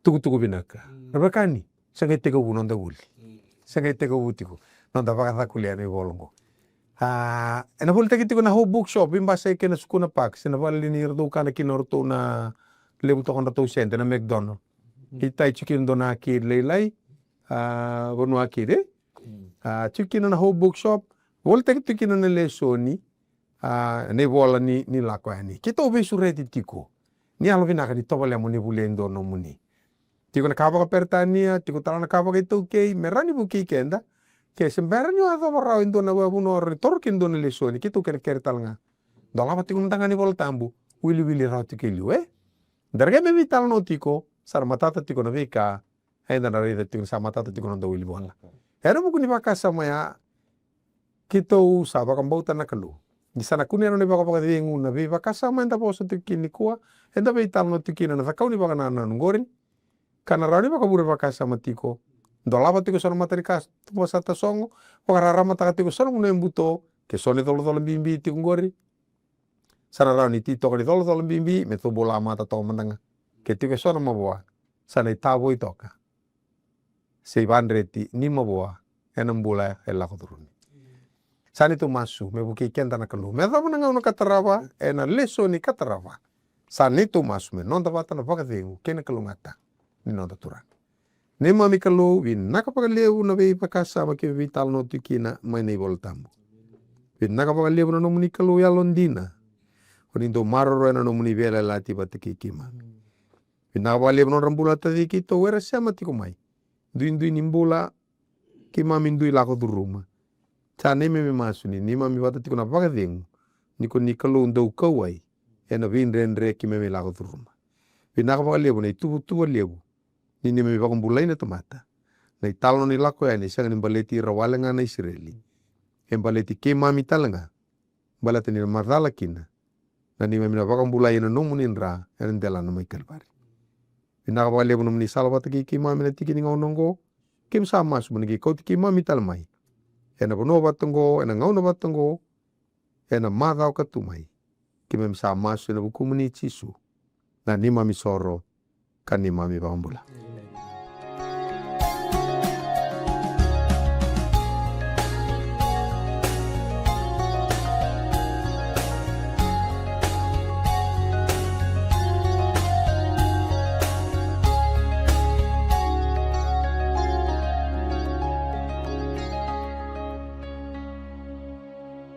Tukutuku vinaka. Ra veiwekani, sa qai tekivu noda vuli. Sa qai tekivu tiko noda vakacakulia na ivola qo. A, ena volitaki tiko na Hope Bookshop, veibasai kei na Sukuna Park, se na vale ni ratou kana kina o ratou na levu toka na ratou sede, na McDonald. E tai tiko kina dua na arcade lailai, a, vanua arcade, e? A, tiko kina na Hope Bookshop, volitaki tiko kina na lesoni, a, na ivola ni, ni Lako Yani. Keitou veisureti tiko ni yalo vinaka ni tovolea mo ni volia e dua nomuni. Tiko na ka vakaperetania, tiko tale na ka vakaitaukei, me rawa ni vukei keda. Ke se bera ni o yacova rawa e dua na vanua o rawa ni toro kina e dua na lesoni, keitou kerekere tale ga. Dolava tiko mada ga na iVola Tabu, wiliwili rawa tiko e liu, e? Da ra qai mai veitalanoa tiko, sa ra matata tiko na veika eda na raica tiko ni sa matata tiko na noda wili vola. Ena vuku ni vakasama ya, keitou sa vakabauta na Kalou. Ni sa na kunea na nona ivakavakacegu na veivakasama eda vosa tiko kina nikua, eda veitalanoa tiko kina na cakau ni vakanananu qori, ka na rawa ni vakavure vakasama tiko. Dolava tiko so na matanikatuba sa tasogo, vakararamataka tiko so na vanua e buto, ke so na icolacola bibi tiko qori. Sa na rawa ni titoka ni colacola bibi, me tou bula mata toka mada ga. Ke tiko e so na mavoa, sa na itavoi toka. Se ivadreti ni mavoa ena bula e lako curumi. Sa ni tou masu me vukei keda na Kalou me yacova na gauna ka tarava, ena lesoni ka tarava. Sa ni tou masu me noda vata na vakacegu kei na kalougata ni noda Turaga. Neimami Kalou, vinaka vakalevu na veivakasama keimami veitalanoa tiko kina mai na iVola Tabu. Vinaka vakalevu na nomuni Kalou yalodina. O ni dau maroroya na nomuni veiyalayalati vata kei keimami. Vinaka vakalevu na nodra bula taci keitou era sema tiko mai. Duidui ni bula, keimami dui lako curuma. Sa neimami masu ni neimami vata tiko na vakacegu, ni ko ni Kalou dau kauwai ena veidredre keimami lako curuma. Vinaka vakalevu na ituvatuva levu ni neimami vakabulai na tamata. Na italanoa ni lako yani e sega ni baleti ira wale ga na Isireli. E baleti keimami tale ga. Baleta ni na macala kina na neimami na vakabulai ena nomuni dra ena delana mai Kalivari. Vinaka vakalevu nomuni sala vata kei keimami ena tiki ni gauna oqo. Keimami sa masu mo ni qai kauti keimami tale mai ena vanua vata oqo, ena gauna vata oqo, ena macawa ka tu mai. Keimami sa masu ena vukumuni Jisu, na neimami soro ka neimami vakabula.